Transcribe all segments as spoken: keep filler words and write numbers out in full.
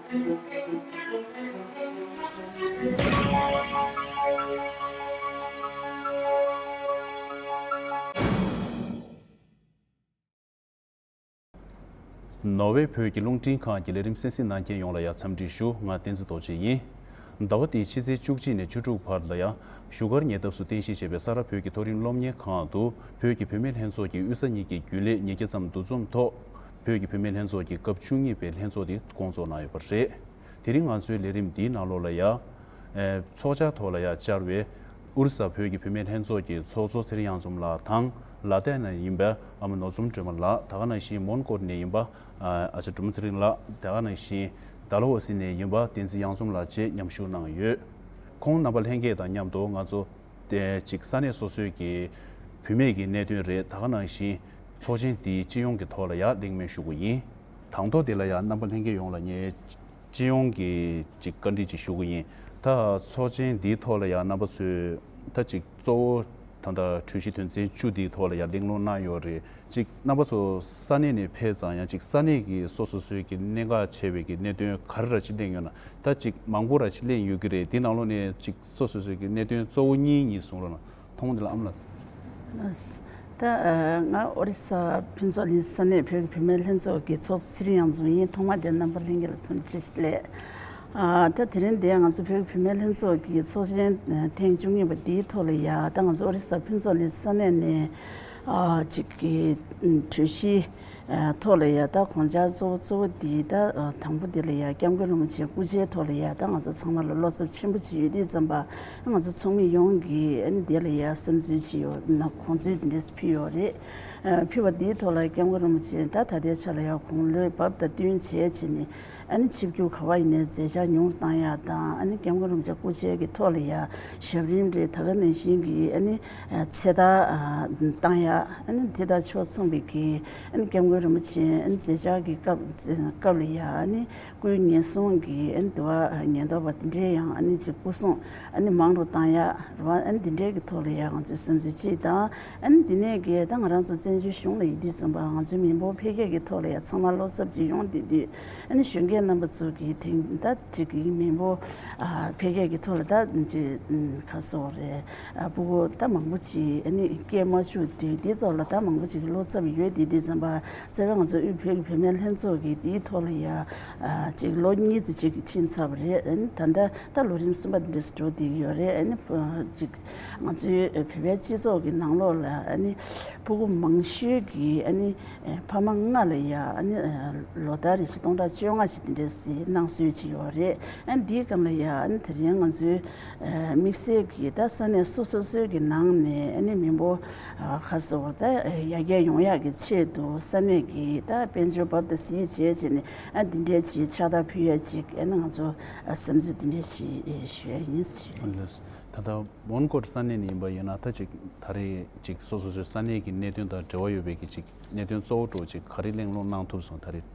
ནོར་ཝེ་བོད་ཀྱི་རླུང་འཕྲིན་ཁང་གི་ལས་རིམ་གསན་གཟིགས་གནང་མཁན་ཡོངས་ལ་ཡང་འཚམས་འདྲི་ཞུ། ང་བསྟན་འཛིན་རྡོ་རྗེ་ཡིན། ཟླ་བ་འདིའི་ཕྱི་ཚེས་བཅུ་གཅིག་ནས་བཅུ་དྲུག་བར་ལ་ཡང་བཞུགས་སྒར་ཉེ་འདབས་སུ་རྟེན་གཞི་བྱས་པའི་ས་རཱ་བོད་ཀྱི་མཐོ་རིམ་སློབ་གཉེར་ཁང་དུ་བོད་ཀྱི་བུད་མེད་ལྷན་ཚོགས་ཀྱི་དབུས་ས་གཉིས་ཀྱི་རྒྱུན་ལས་ཉིས་བརྒྱ་ཙམ་འདུ་འཛོམས་ཐོག་བོད་ཀྱི་བུད་མེད་ལྷན་ཚོགས་ཀྱི་སྐབས་བཅུ་གཉིས་པའི་ལྷན་ཚོགས་དེ་སྐོང་ཚོགས་གནང་ཡོད་པ་རེད། དེ་རིང་ང་ཚོའི་ལས་རིམ་འདིའི་ནང་ལོགས་ལ་ཡང་། ཚོགས་བཅར་ཐོག་ལ་ཡང་བཅར་བའི་ཨོ་རི་ས་བོད་ཀྱི་བུད་མེད་ལྷན་ཚོགས་ཀྱི་ཚོགས་གཙོ་ཚེ་རིང་གཡང་འཛོམས་ལགས་དང་ལ་དྭགས་ནས་ཡིན་པའི་ཨ་མ་ནོར་འཛོམས་སྒྲོལ་མ་ལགས། དེ་ག་ནང་བཞིན་མོན་གྷོ་ནས་ཡིན་པ་ཨ་ཅག་སྒྲོལ་མ་ཚེ་རིང་ལགས། དེ་ག་ནང་བཞིན་ཌལ་ཧོ་སི་ནས་ཡིན་པ་བསྟན་འཛིན་གཡང་འཛོམས་ལགས་བཅས་མཉམ་ཞུགས་གནང་ཡོད། ཁོང་རྣམ་པ་ལྷན་རྒྱས་དང་མཉམ་དུ་ང་ཚོ་དེ་གཅིག་ས་གནས་སོ་སོའི་གི་བུད་མེད་ཀྱི་གནད་དོན་རེད། དེ་ག་ནང་བཞིན་ཚོགས་ཆེན་འདིའི་སྤྱི་ཡོངས་ཀྱི་ཐོག་ལ་ཡང་གླེང་མོལ་ཞུ་གི་ཡིན། དང་ཐོག་དེ་ལ་ཡང་རྣམ་པ་ལྷན་རྒྱས་ཡོངས་ལ་ངས་སྤྱི་ཡོངས་ཀྱི་ཅིག་བཀའ་འདྲི་ཅིག་ཞུ་གི་ཡིན། ད་ཚོགས་ཆེན་འདིའི་ཐོག་ལ་ཡང་རྣམ་པ་ཚོས་ད་ཅིག་གཙོ་བོ་ད་ལྟ་གྲོས་གཞི་དོན་ཚན་བཅུ་འདིའི་ཐོག་ལ་ཡང་གླེང་སློང་གནང་ཡོད་རེད། ཅིག་རྣམ་པ་ཚོ་ས་གནས་ནས་ཕེབས་ཙང་ཡང་ཅིག་ས་གནས་ཀྱི་སོ་སོ་སོའི་གི་གནད་འགག་ཆེ་བའི་གི་གནད་དོན་ག་རེ་ར་ཅིག་གླེང་ཡོད་ན། ད་ཅིག་མང་པོ་ར་ཅིག་གླེང་ཡོད་ཀྱི་རེད། དེ་ནང་ལོགས་ནས་ཅིག་སོ་སོ་སོའི་གི་གནད་དོན་གཙོ་བོ་གཉིས་གཉིས་གསུང་རོགས་གནང་། ཐོག་མ་དེ་ལ་ཨ་མ་ལགས། ད་ང་ཨོ་རི་ས་ཕུན་ཚོགས་གླིང་ས་གནས་བོད་ཀྱི་བུད་མེད་ལྷན་ཚོགས་ཀྱི་ཚོགས་གཙོ་ཚེ་རིང་གཡང་འཛོམས་ཡིན། ཐོག་མ་དེ་རྣམ་པ་ལྷན་རྒྱས་ལ་འཚམས་འདྲི་ཞུ་ལེ། ཨ་ད་དེ་རིང་འདིར་ང་ཚོ་བོད་ཀྱི་བུད་མེད་ལྷན་ཚོགས་ཀྱི་ཚོགས་ཆེན་ཐེངས་བཅུ་གཉིས་པ་འདིའི་ཐོག་ལ་ཡ་ད་ང་ཚོ་ཨོ་རི་ས་ཕུན་ཚོགས་གླིང་ས་གནས་ནས་ཨ་ཅིག་གི་གྲོས་གཞི་ཐོག་ལ་ཡ་ད་དགོངས་འཆར་གཙོ་བོ་གཙོ་བོ་འདི་ད་དང་པོ་འདི་ལ་ཡ་སྐྱབས་མགོན་རིན་པོ་ཆེའི་སྐུ་ཕྱྭའི་ཐོག་ལ་ཡ་ད་ང་ཚོ་ཚང་མ་ལ་བློ་འཚབ་ཆེན་པོ་ཅིག་ཡོད་དུས་ཙམ་པ་ང་ཚོ་ཚོགས་མི་ཡོངས་ཀྱིས་ཨ་ནི་འདི་ལ་ཡ་བསམ་ཚུལ་ཅིག་ཡོད་ན་དགོངས་ཚུལ་འདི་འདྲས་ཕུལ་ཡོད་རེད། ཕུལ་བ་འདིའི་ཐོག་ལ་སྐྱབས་མགོན་རིན་པོ་ཆེ་ད་ད་ལྟའི་ཆ་ལ་ཡ་དགུང་ལོའི་བབ་དང་བསྟུན་བྱས་བྱས་ནས་ཨ་ནི་ཆིབས་བསྒྱུར་ག་བ་ཡིན་ནའི་མཛད་འཆར་ཉུང་རུ་བཏང་ཡ་དང་ཨ་ནི་སྐྱབས་མགོན་རིན་པོ་ཆེ་སྐུ་ཕྱྭའི་གི་ཐོག་ལ་ཡ་ཞབས་རིམ་རེ་ད་ག་ནང་བཞིན་གྱི་ཨ་ནི་ཚེ་ཐར་བཏང་ཡ་ཨ་ནི་དེ་དང་ཕྱོགས་མཚུངས་པའི་གི་ཨ་ནི་སྐྱབས་མགོན་རིན་པོ་ཆེ་ཨ་ནི་མཛད་འཆར་གྱི་སྐབས་སྐབས་ལ་ཡ་ཨ་ནི་སྐུའི་ཉེན་སྲུང་གི་ཨ་ནི་དུ་བ་ཉེན་རྟོག་པ་དེ་འདྲའི་ཡང་ཨ་ནི་ཅིག་སྐུ་སྲུང་ཨ་ནི་མང་རུ་བཏང་ཡ་རེད་བ། ཨ་ནི་དེ་འདྲའི་གི་ཐོག་ལ་ཡ་ང་ཚོའི་བསམ་ཚུལ་གཅིག་དང་ཨ་ནི་དེ་ནས་གི་ད་ང་རང་ཚོ་བཙན་བྱོལ་གཞུང་ལ་ཡིན་དུས་ཙམ་པ་ང་ཚོའི་མི་འབོར་འཕེལ་རྒྱས་ཀྱི་ཐོག་ལ་ཡ་ཚང་མ་བློ་འཚབ་ཅིག་ཡོང་བསྡད་དུས་ཨ་ནི་གཞོན་སྐྱེས་རྣམ་པ་ཚོ་གི་དེང་ད་ཅིག་གི་མི་འབོར་འཕེལ་རྒྱས་ཀྱི་ཐོག་ལ་ད་ཅིག་ག་སོགས་རེད། ཨ་སྤུ་གུ་ད་མང་པོ་ཅིག་ཨ་ནི་སྐྱེས་མ་བཅུག་དུས་འདི་ཚོ་ལ་ད་མང་པོ་ཅིག་གི་བློ་འཚབ་ཡོད་དེ་དུས་ཙམ་པ་རྩ་བའི་ང་ཚོ་དབུས་བོད་ཀྱི་བུད་མེད་ལྷན་ཚོགས་ཀྱིས་འདིའི་ཐོག་ལ་ཡ་ཨ་ཅིག་ལོ་གཉིས་ཙམ་ཅིག་ཕྱིན་ཚར་བ་རེད། ཨ་ནི་ད་ལྟ་ད་ལོ་རིམ་གསུམ་པ་འདི་འདྲ་འགྲོ་བསྡད་ཀྱི་ཡོད་རེད། ཨ་ནི་ཅིག་ང་ཚོའི་བོད་པའི་སྤྱི་ཚོགས་ཀྱི་ནང་ལོགས་ལ་ཨ་ནི་སྤུ་གུ་མང་ཤོས་ཀྱིས་ཨ་ནི་ཕ་མ་ལྔ་ལ་ཡ་ཨ་ནི་ལོ་ལྟར་རེ་བཞིན་སྟོང་ཕྲག་བཅོ་ལྔ་ཞིག་དེ་འདྲ་ཞིག་གནང་སྲོལ་ཅིག་ཡོད་རེད། ཨ་ནི་འདིའི་སྒང་ལ་ཡ་ཨ་ནི་དེ་རིང་ང་ཚོའི་དམིགས་བསལ་གྱི་ད་ས་གནས་སོ་སོ་སོའི་གི་ནང་ནས་ཨ་ནི་མི་འབོར་ཁ་གསོ་བར་ད་ཡར་རྒྱས་ཡོང་ཡག་གི་ཆེད་དུ་ས་གནས་ཀྱི་ད་དཔལ་འབྱོར་བབ་དང་གཟིགས་བྱས་བྱས་ནས་ཨ་འདི་འདྲའི་ཅིག་ཕྱག་རྟགས་ཕུལ་ཡག་ཅིག་ཨ་ནི་ང་ཚོ་བསམ་ཚུལ་འདི་འདྲའི་ཞིག་ཞུ་ཡག་ཡིན་ཞུ། ལགས། ད་ལྟ་མོན་གྷོ་ས་གནས་ནས་ཡིན་པ་ཡིན་ན་ད་ཅིག་ད་རེས་ཅིག་སོ་སོ་སོའི་ས་གནས་ཀྱི་གནད་དོན་དང་འབྲེལ་བ་ཡོད་པའི་གི་ཅིག་གནད་དོན་གཙོ་བོ་འདྲ་བོ་ཅིག་ག་རེ་གླེང་སློང་གནང་ཐུབ་སོང་ད་རེས།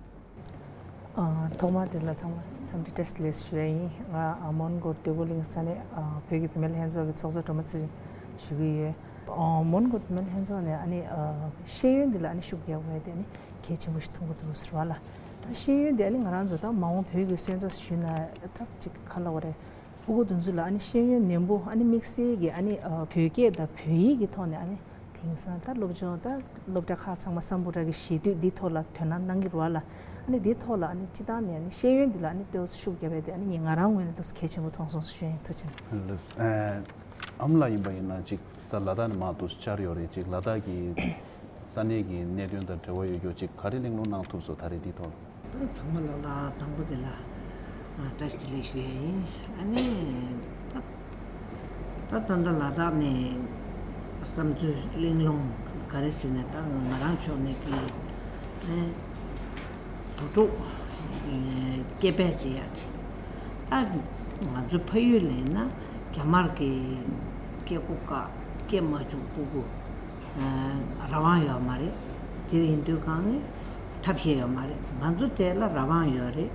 ཨ་ཐོག་མ་དེ་ལ་ཚང་མ་འཚམས་འདྲི་བཀྲ་ཤིས་བདེ་ལེགས་ཞུ་ཡ་ཡིན། ང་ཨ་མོན་གྷོ་སྟོད་འཁོར་གླིང་ས་གནས་ཨ་བོད་ཀྱི་བུད་མེད་ལྷན་ཚོགས་ཀྱི་ཚོགས་གཙོ་སྒྲོལ་མ་ཚེ་རིང་ཞུ་གི་ཡོད། ཨ་མོན་གྷོ་བུད་མེད་ལྷན་ཚོགས་ནས་ཨ་ནི་ཨ་ཤེས་ཡོན་འདི་ལ་ཨ་ནི་ཤུགས་རྒྱག་དགོས་ཡ་དེ་ཨ་ནི་གལ་ཆེན་པོ་ཞིག་མཐོང་གི་འདུག་ཟེར་བ་ལ། ད་ཤེས་ཡོན་དེ་ཨ་ནི་ང་རང་ཚོ་ད་མ་འོངས་བོད་ཀྱི་སོན་རྩ་ཞུས་ན་ད་ཅིག་ག་ལབ་དགོས་རེད། སྤུ་གུ་དེ་ཚོ་ལ་ཨ་ནི་ཤེས་ཡོན་ནན་པོ་ཨ་ནི་དམིགས་བསལ་གྱི་ཨ་ནི་ཨ་བོད་སྐད་དང་བོད་ཡིག་གི་ཐོག་ནས་ཨ་ནི་དེང་སང་ད་སློབ་སྦྱོང་ད་སློབ་གྲྭ་ཁག་ཚང་མ་སམ་བྷོ་ཊ་གི་ཞི་དུས་འདི་ཐོག་ལ་དོ་སྣང་གནང་གི་རེད་བ་ལ། ཨ་ནི་འདི་ཐོག་ལ་ཨ་ནི་སྤྱི་བཏང་ནས་ཨ་ནི་ཤེས་ཡོན་འདི་ལ་ཨ་ནི་ཏོག་ཙམ་ཤུགས་རྒྱབ་ཡ་དེ་ཨ་ནི་ངས་ང་རང་ངོས་ནས་ཏོག་ཙམ་གལ་ཆེན་པོ་མཐོང་སོང་ཞུ་ཡ་ཡིན། ཐུགས་རྗེ་ཆེ། ལགས། ཨ་མ་ལགས་ཡིན་པ་ཡིན་ན་ཅིག་ས་ལ་དྭགས་ནས་མར་འདུག་བཅར་ཡོད་རེད། ཅིག་ལ་དྭགས་ཀྱི་ས་གནས་ཀྱི་གནད་དོན་དང་འབྲེལ་བ་ཡོད་རྒྱུ་ཅིག་ག་རེ་གླེང་སློང་གནང་ཐུབ་སོང་ད་རེས་འདི་ཐོག་ལ། ད་ཚང་མ་ལ་ལ་དང་པོ་དེ་ལ་ཨ་བཀྲ་ཤིས་བདེ་ལེགས་ཞུ་ཡ་ཡིན། ཨ་ནི་ད་ད་ད་ལྟ་ལ་དྭགས་ནས་བསམ་ཚུལ་གླེང་སློང་ག་རེ་ཟེར་ནས་ད་ང་རང་ཕྱོགས་ནས་ཀྱི་ཨ་བུ་ཕྲུག་སྐད་སྦས་བྱེད་ཡ་དེ་ད་ང་ཚོ་ཕ་ཡུལ་ལ་ཡིན་ན་རྒྱ་དམར་གྱི་སྐད་གོ་བཀག་སྐད་མ་བཅུག་སྤུ་གུ་རང་དབང་ཡོད་མ་རེད། དེ་ཡིན་དུས་གང་ནས་ཐབས་ཤེས་ཡོད་མ་རེད། ང་ཚོ་དེ་ལ་རང་དབང་ཡོད་རེད།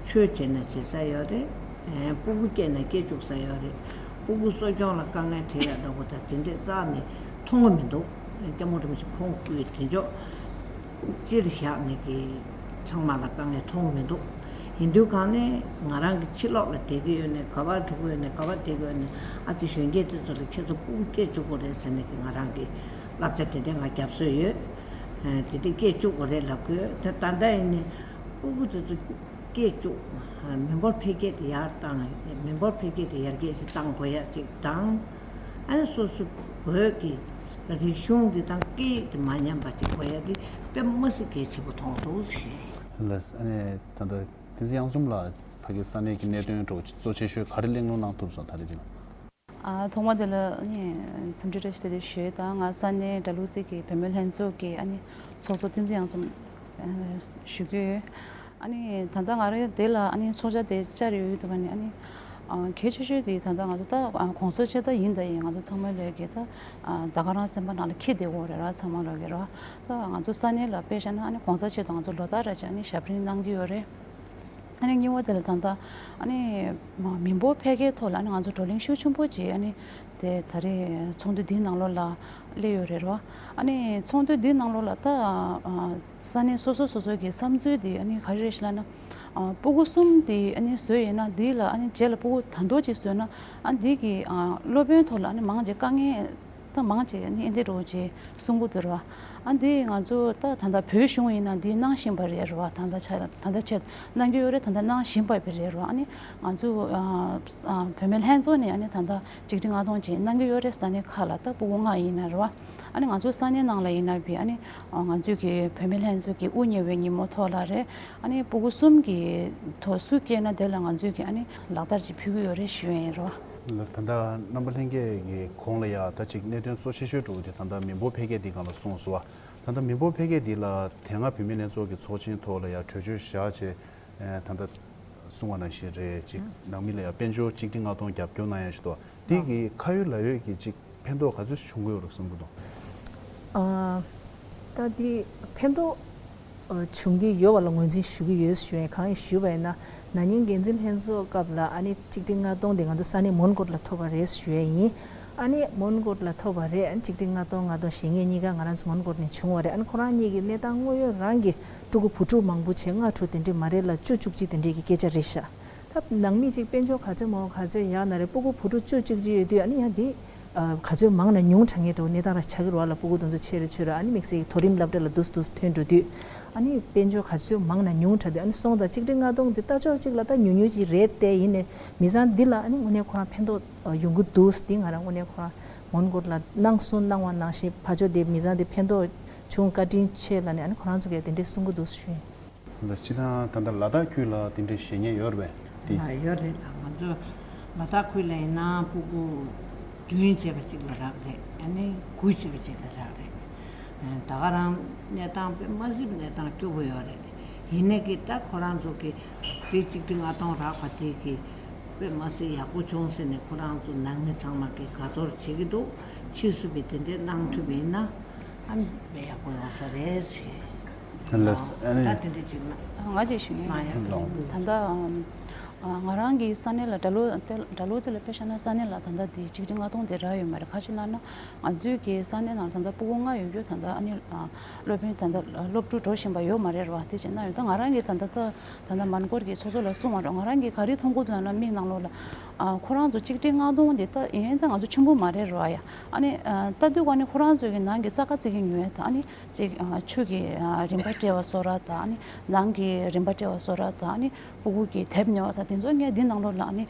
ཆོས་བྱེད་ན་བྱེད་ས་ཡོད་རེད། ཨེ་སྤུ་གུ་སྐྱེས་ན་སྐྱེ་བཅུག་ས་ཡོད་རེད། སྤུ་གུ་གསོ་སྐྱོང་ལ་དཀའ་ངལ་འཕྲད་ཡ་འདྲ་པོ་དང་དེ་འདྲས་རྩ་ནས་མཐོང་གི་མི་འདུག་སྐྱབས་མགོན་རིན་པོ་ཆེ་ཁོང་སྐུའི་དྲིན་ཆོག་སྤྱིར་བཞག་ནས་ཀྱི་ཚང་མ་ལ་དཀའ་ངལ་མཐོང་གི་མི་འདུག་ཡིན་དུས་གང་ནས་ང་རང་གི་ཕྱི་ལོགས་ལ་བསྡད་ཀྱི་ཡོད་ནས་ག་པར་འགྲོ་གི་ཡོད་ནས་ག་པར་བསྡད་ཀྱི་ཡོད་ནས་ཨ་ཙི་གཞོན་སྐྱེས་དེ་ཚོ་ལ་ཁྱེད་ཚོ་སྤུ་གུ་སྐད་བཅུག་དགོས་རེད་ཟེར་ནས་ཀྱི་ང་རང་གི་བསླབ་བྱ་དེ་འདྲ་ང་བརྒྱབ་སྲོལ་ཡོད། དེ་འདྲ་སྐད་བཅུག་དགོས་རེད་ལབ་ཀྱི་ཡོད། དེ་ད་ལྟ་ཡིན་ནས་སྤུ་གུ་དེ་ཚོ་སྐད་བཅུག་མི་འབོར་འཕེལ་རྒྱས་དེ་ཡར་བཏང་མི་འབོར་འཕེལ་རྒྱས་དེ་ཡར་རྒྱས་ཤིག་བཏང་དགོས་ཡ་གཅིག་དང་། ཨ་ནི་སོ་སོ་བོད་ཀྱི་རིག་གཞུང་འདི་དང་སྐད་ཡིག་དེ་མ་ཉམས་པ་ཅིག་དགོས་ཡ་དེ་དཔེ་མ་སྲིད་གལ་ཆེན་པོ་མཐོང་འདུག་ཟེར། ལགས། ཨ་ནི་ད་ལྟ་བསྟན་འཛིན་གཡང་འཛོམས་ལགས་ཕ་གི་ས་གནས་ཀྱི་གནད་དོན་འདྲ་བོ་གཙོ་ཆེ་ཤོས་ག་རེ་གླེང་སློང་གནང་ཐུབ་སོང་ད་རེས་འདི་ལ། ཨ་ཐོག་མ་དེ་ལ་ཨ་ནི་འཚམས་འདྲི་བཀྲ་ཤིས་བདེ་ལེགས་ཞུ་དང་། ང་ས་གནས་སྦྲ་ལུག་རྩེ་གི་བུད་མེད་ལྷན་ཚོགས་ཀྱི་ཨ་ནི་ཚོགས་གཙོ་བསྟན་འཛིན་གཡང་འཛོམས་ཞུ་གི་ཡོད། ཨ་ནི་ད་ལྟ་ང་རང་དེ་ལ་ཨ་ནི་ཚོགས་བཅར་དེ་བཅར་ཡོད་འདུག་ག་ནི་ཨ་ནི་ཨ་གལ་ཆེ་ཤོས་དེ་ད་ལྟ་ང་ཚོ་ད་ཨ་གོང་ས་མཆོག་ད་ཡིན་ད་ཡིན་ང་ཚོ་ཚང་མ་ལོས་ཀྱི་ད་ཨ་ད་ག་རང་སེམས་པ་ནང་ལ་འཁྱེར་བསྡད་དགོས་རེད་ར། ཚང་མ་ལོས་ཀྱི་ར། ད་ང་ཚོ་ས་གནས་ལ་དཔེ་བཞག་ན་ཨ་ནི་གོང་ས་མཆོག་དང་ང་ཚོ་ལོ་ལྟར་རེ་བྱས་ཨ་ནི་ཞབས་འདྲེན་གནང་གི་ཡོད་རེད། ཨ་ནི་གཉིས་པ་དེ་ལ་ད་ལྟ་ཨ་ནི་མི་འབོར་འཕེལ་རྒྱས་ཐོག་ལ་ཨ་ནི་ང་ཚོ་བགྲོ་གླེང་ཤུགས་ཆེན་པོ་བྱས་ཨ་ནི་དེ་ད་རེས་ཚོགས་འདུ་འདིའི་ནང་ལོགས་ལ་སླེབས་ཡོད་རེད་ར། ཨ་ནི་ཚོགས་འདུ་འདིའི་ནང་ལོགས་ལ་ད་ས་གནས་སོ་སོ་སོ་སོ་གི་བསམ་ཚུལ་དེ་ཨ་ནི་ག་རེ་རེད་ཞེ་ལབ་ན། ཨ་སྤུ་གུ་གསུམ་དེ་ཨ་ནི་བཟོས་ཡིན་ན་འདི་ལ་ཨ་ནི་རྗེས་ལ་སྤུ་གུ་དང་དོ་གཅིག་བཟོས་ན་ཨ་འདི་གི་ཨ་སློབ་དཔོན་ཐོག་ལ་ཨ་ནི་མང་ཆེ་དཀའ་ངལ་ད་མང་ཆེ་ཨ་ནི་ཨེ་འདྲ་འགྲོ་ཆེ་གསུང་གི་འདུག་ར། ཨ་འདི་ང་ཚོ་ད་ད་ལྟ་བོད་གཞུང་ཡིན་ན་འདི་གནང་བཞིན་པ་རེད་ར། ད་ལྟ་ཆ་ད་ལྟ་ཆེད་གནང་གི་ཡོད་རེད། ད་ལྟ་གནང་བཞིན་པ་རེད་ར། ཨ་ནི་ང་ཚོ་ཨ་ཨ་བུད་མེད་ལྷན་ཚོགས་ནས་ཨ་ནི་ད་ལྟ་ཆིག་ཁྲི་ལྔ་སྟོང་ཅིག་གནང་གི་ཡོད་རེད། ས་གནས་ཁག་ལ་ད་སྤུ་གུ་ལྔ་ཡིན་ན་ར། ཨ་ནི་ང་ཚོ་ས་གནས་ནང་ལ་ཡིན་ན་བི་ཨ་ནི་ང་ཚོས་ཀྱི་བུད་མེད་ལྷན་ཚོགས་ཀྱི་དབུ་བརྙེས་པའི་ཉིན་མོ་ཐོག་ལ་རེད། ཨ་ནི་སྤུ་གུ་གསུམ་གྱི་ཐོག་སུ་སྐྱེས་ན་དེ་ལ་ང་ཚོས་ཀྱི་ཨ་ནི་ལག་བསྟར་ཅིག་ཕུལ་གྱི་ཡོད་རེད་ཞུ་ཡ་ཡིན་རོ། ལགས། ད་ལྟ་རྣམ་པ་ལྷན་རྒྱས་ཀྱི་གོང་ལ་ཡ་ད་ཅིག་གནད་དོན་གཙོ་ཆེ་ཤོས་འགྲོ་གི་དེ་ད་ལྟ་མི་འབོར་འཕེལ་རྒྱས་འདི་སྒང་ལ་གསུངས་སོང་བ། ད་ལྟ་མི་འབོར་འཕེལ་རྒྱས་འདི་ལ་དེ་སྔ་བུད་མེད་ལྷན་ཚོགས་ཀྱི་ཚོགས་ཆེན་ཐོག་ལ་ཡ་གྲོས་ཆོད་བཞག་བྱས་ད་ལྟ་གསུངས་པ་ནང་བཞིན་རེད། ཅིག་ནང་མི་ལ་ཡ་དཔལ་འབྱོར་གཅིག་ཁྲི་ལྔ་སྟོང་རྒྱབ་སྐྱོར་གནང་ཡ་ཞིག་འདུག་དེ་གི་ཁ་ཡོད་ལག་ཡོད་ཀྱི་ཅིག་ཕན་ཐོགས་ག་ཚོད་བྱུང་གི་ཡོད་རེད་བསམ་གི་འདུག་ཨ། ད་འདི་ཕན་ཐོགས་ཨ་བྱུང་གི་ཡོད་པ་ལ་ངོས་འཛིན་ཞུ་གི་ཡོད་ཞུ་ཡ་ཡིན། གང་ཡིན་ཞུས་པ་ཡིན་ན་ན་ནིང་འགན་འཛིན་ལྷན་ཚོགས་སྐབས་ལ་ཨ་ནི་གཅིག་ཁྲི་ལྔ་སྟོང་དེ་ང་ཚོ་ས་གནས་མོན་གྷོ་ལ་ཐོབ་པ་རེད་ཞུ་ཡ་ཡིན། ཨ་ནི་མོན་གྷོ་ལ་ཐོབ་པ་རེད། ཨ་ནི་གཅིག་ཁྲི་ལྔ་སྟོང་ལྔ་སྟོང་ཞེ་ལྔ་གཉིས་ཀ་ང་རང་ཚོ་མོན་གྷོ་ནས་བྱུང་བ་རེད། ཨ་ནི་ཁོ་རང་གཉིས་ཀྱི་གནས་སྟངས་དངོས་ཡོད་རང་གི་ཕྲུ་གུ་བུ་ཕྲུག་མང་པོ་བྱས་ལྔ་དྲུག་དེ་འདྲས་མ་རེད་ལ་བཅུ་བཅུ་གཅིག་དེ་འདྲས་ཀྱི་སྐད་ཆ་རེད་ཤག་ད་ནང་མི་གཅིག་དཔལ་འབྱོར་ག་ཚོད་མང་ག་ཚོད་ཡག་ན་རེད། སྤུ་གུ་བུ་ཕྲུག་བཅུ་གཅིག་ཅིག་ཡོད་དུས་ཨ་ནི་ཡང་འདི་ཨ་ག་ཚོད་མང་ན་ཉུང་དྲགས་ངེས་འགྲོ་གནས་སྟངས་ར་ཆགས་ཀྱི་རེད་བ་ལ། སྤུ་གུ་དེ་ཚོ་ཆེ་རུ་ཆེ་རུ་ཨ་ནི་དམིགས་བསལ་གྱི་མཐོ་རིམ་སློབ་གྲྭ་ལ་འདུག་འདུག་ཐོན་འགྲོ་དུས་ཨ་ནི་དཔལ་འབྱོར་ག་ཚོད་མང་ན་ཉུང་དྲགས་དུས་ཨ་ནི་སོང་ཙང་གཅིག་ཁྲི་ལྔ་སྟོང་འདི་ལྟ་ཕྱོགས་གཅིག་ལ་ད་ཉུང་ཉུང་ཅིག་རེད་དེ། ཡིན་ནའི་མི་ཚང་འདི་ལ་ཨ་ནི་དངོས་གནས་ཁོ་རང་ཕན་ཐོགས་ཡོང་གི་འདུག་འདི་ང་རང་དངོས་གནས་ཁོ་རང་མོན་གྷོ་ལ་གནང་སོང་། གནང་བ་ནང་བཞིན་ཕར་ཕྱོགས་དེ་མི་ཚང་དེ་ཕན་ཐོགས་བྱུང་བཀའ་དྲིན་ཆེ་ལབ་ནས་ཨ་ནི་ཁོ་རང་ཚོ་གས་དེ་འདྲས་གསུང་གི་འདུག་ཞུ་ཡིན། ལགས། སྤྱིར་བཏང་ད་ལྟ་ལ་དྭགས་ཁུལ་ལ་དེ་འདྲའི་བྱེད་མཁན་ཡོད་རེད་པས། དེ་ལ་ཡོད་རེད་ལ། ང་ཚོ་ལ་དྭགས་ཁུལ་ལ་ཡིན་ན་སྤུ་གུ་བདུན་བྱས་པ་གཅིག་ལ་རག་རེད། ཨ་ནི་དགུ་བྱས་པ་གཅིག་ལ་རག་རེད། ད་ག་རང་གནས་སྟངས་དཔེ་མ་སྲིད་གནས་སྟངས་སྐྱོ་པོ་ཡོད་རེད། ཡིན་ནའི་གི་ད་ཁོ་རང་ཚོ་གི་དེ་གཅིག་ཁྲི་ལྔ་སྟོང་རག་པ་དེ་གི་དཔེ་མ་སྲིད་ཡག་པོ་བྱུང་ཟེར་ནས་ཁོ་རང་ཚོ་ནང་མི་ཚང་མ་གི་དགའ་ཚོར་བྱེད་ཀྱི་འདུག་ཕྱིས་སུ་བི་དེ་འདྲའི་གནང་ཐུབ་ཡིན་ན། ཨ་ནི་དཔེ་ཡག་པོ་ཡོང་ས་རེད་ཞུ་ཡ་ཡིན། ལགས། ཨ་ནི་ད་དེ་འདྲ་ཅིག་ན། ང་ཅིག་ཞུ་ཡིན། མ་ཡ་ལོང་། ད་ལྟ་ང་རང་གི་ས་གནས་ལ་སྦྲ་ལོ་སྦྲ་ལོ་རྩེ་ལ་དཔེ་བཞག་ན་ས་གནས་ལ་ད་ལྟ་དེ་གཅིག་ཁྲི་ལྔ་སྟོང་དེ་རག་ཡོད་མ་རེད། ག་ཅི་ལབ་ན་ང་ཚོའི་གི་ས་གནས་ནང་ད་ལྟ་སྤུ་གུ་ལྔ་ཡོད་རྒྱུ་ད་ལྟ་ཨ་ནི་སློབ་དཔོན་ད་ལྟ་སློབ་ཕྲུག་འགྲོ་བཞིན་པ་ཡོད་མ་རེད་ར་བ། དེ་བྱས་ན་ཡོད་ད་ང་རང་གི་ད་ལྟ་ད། ད་ལྟ་མོན་གྷོ་གི་ཚོགས་གཙོ་ལ་གསུངས་པ་རེད། ང་རང་གིས་ག་རེ་མཐོང་གི་འདུག་ལབ་ན་མིག་ནང་ལོགས་ལ་ཨ་ཁོ་རང་ཚོ་གཅིག་ཁྲི་ལྔ་སྟོང་འདི་ད་ཡིན་ད་ང་ཚོ་ཆེན་པོ་མ་རེད་རོ་ཡ། ཨ་ནི་ལྟ་དུས་ག་ནི་ཁོ་རང་ཚོ་གི་ནང་གི་རྩྭ་ཁ་རྩི་གི་ཉོས་ད་ཨ་ནི་ཅིག་ཆུ་གི་རིན་པ་སྤྲད་པ་བཟོ་ར་ད་ཨ་ནི་ནང་གི་རིན་པ་སྤྲད་པ་བཟོ་ར་ད་ཨ་ནི་སྤུ་གུ་གི་དེབ་ཉོ་བ་ས་དེ་ཚོ་ངས་འདི་ནང་ལོགས་ལ་ཨ་ནི་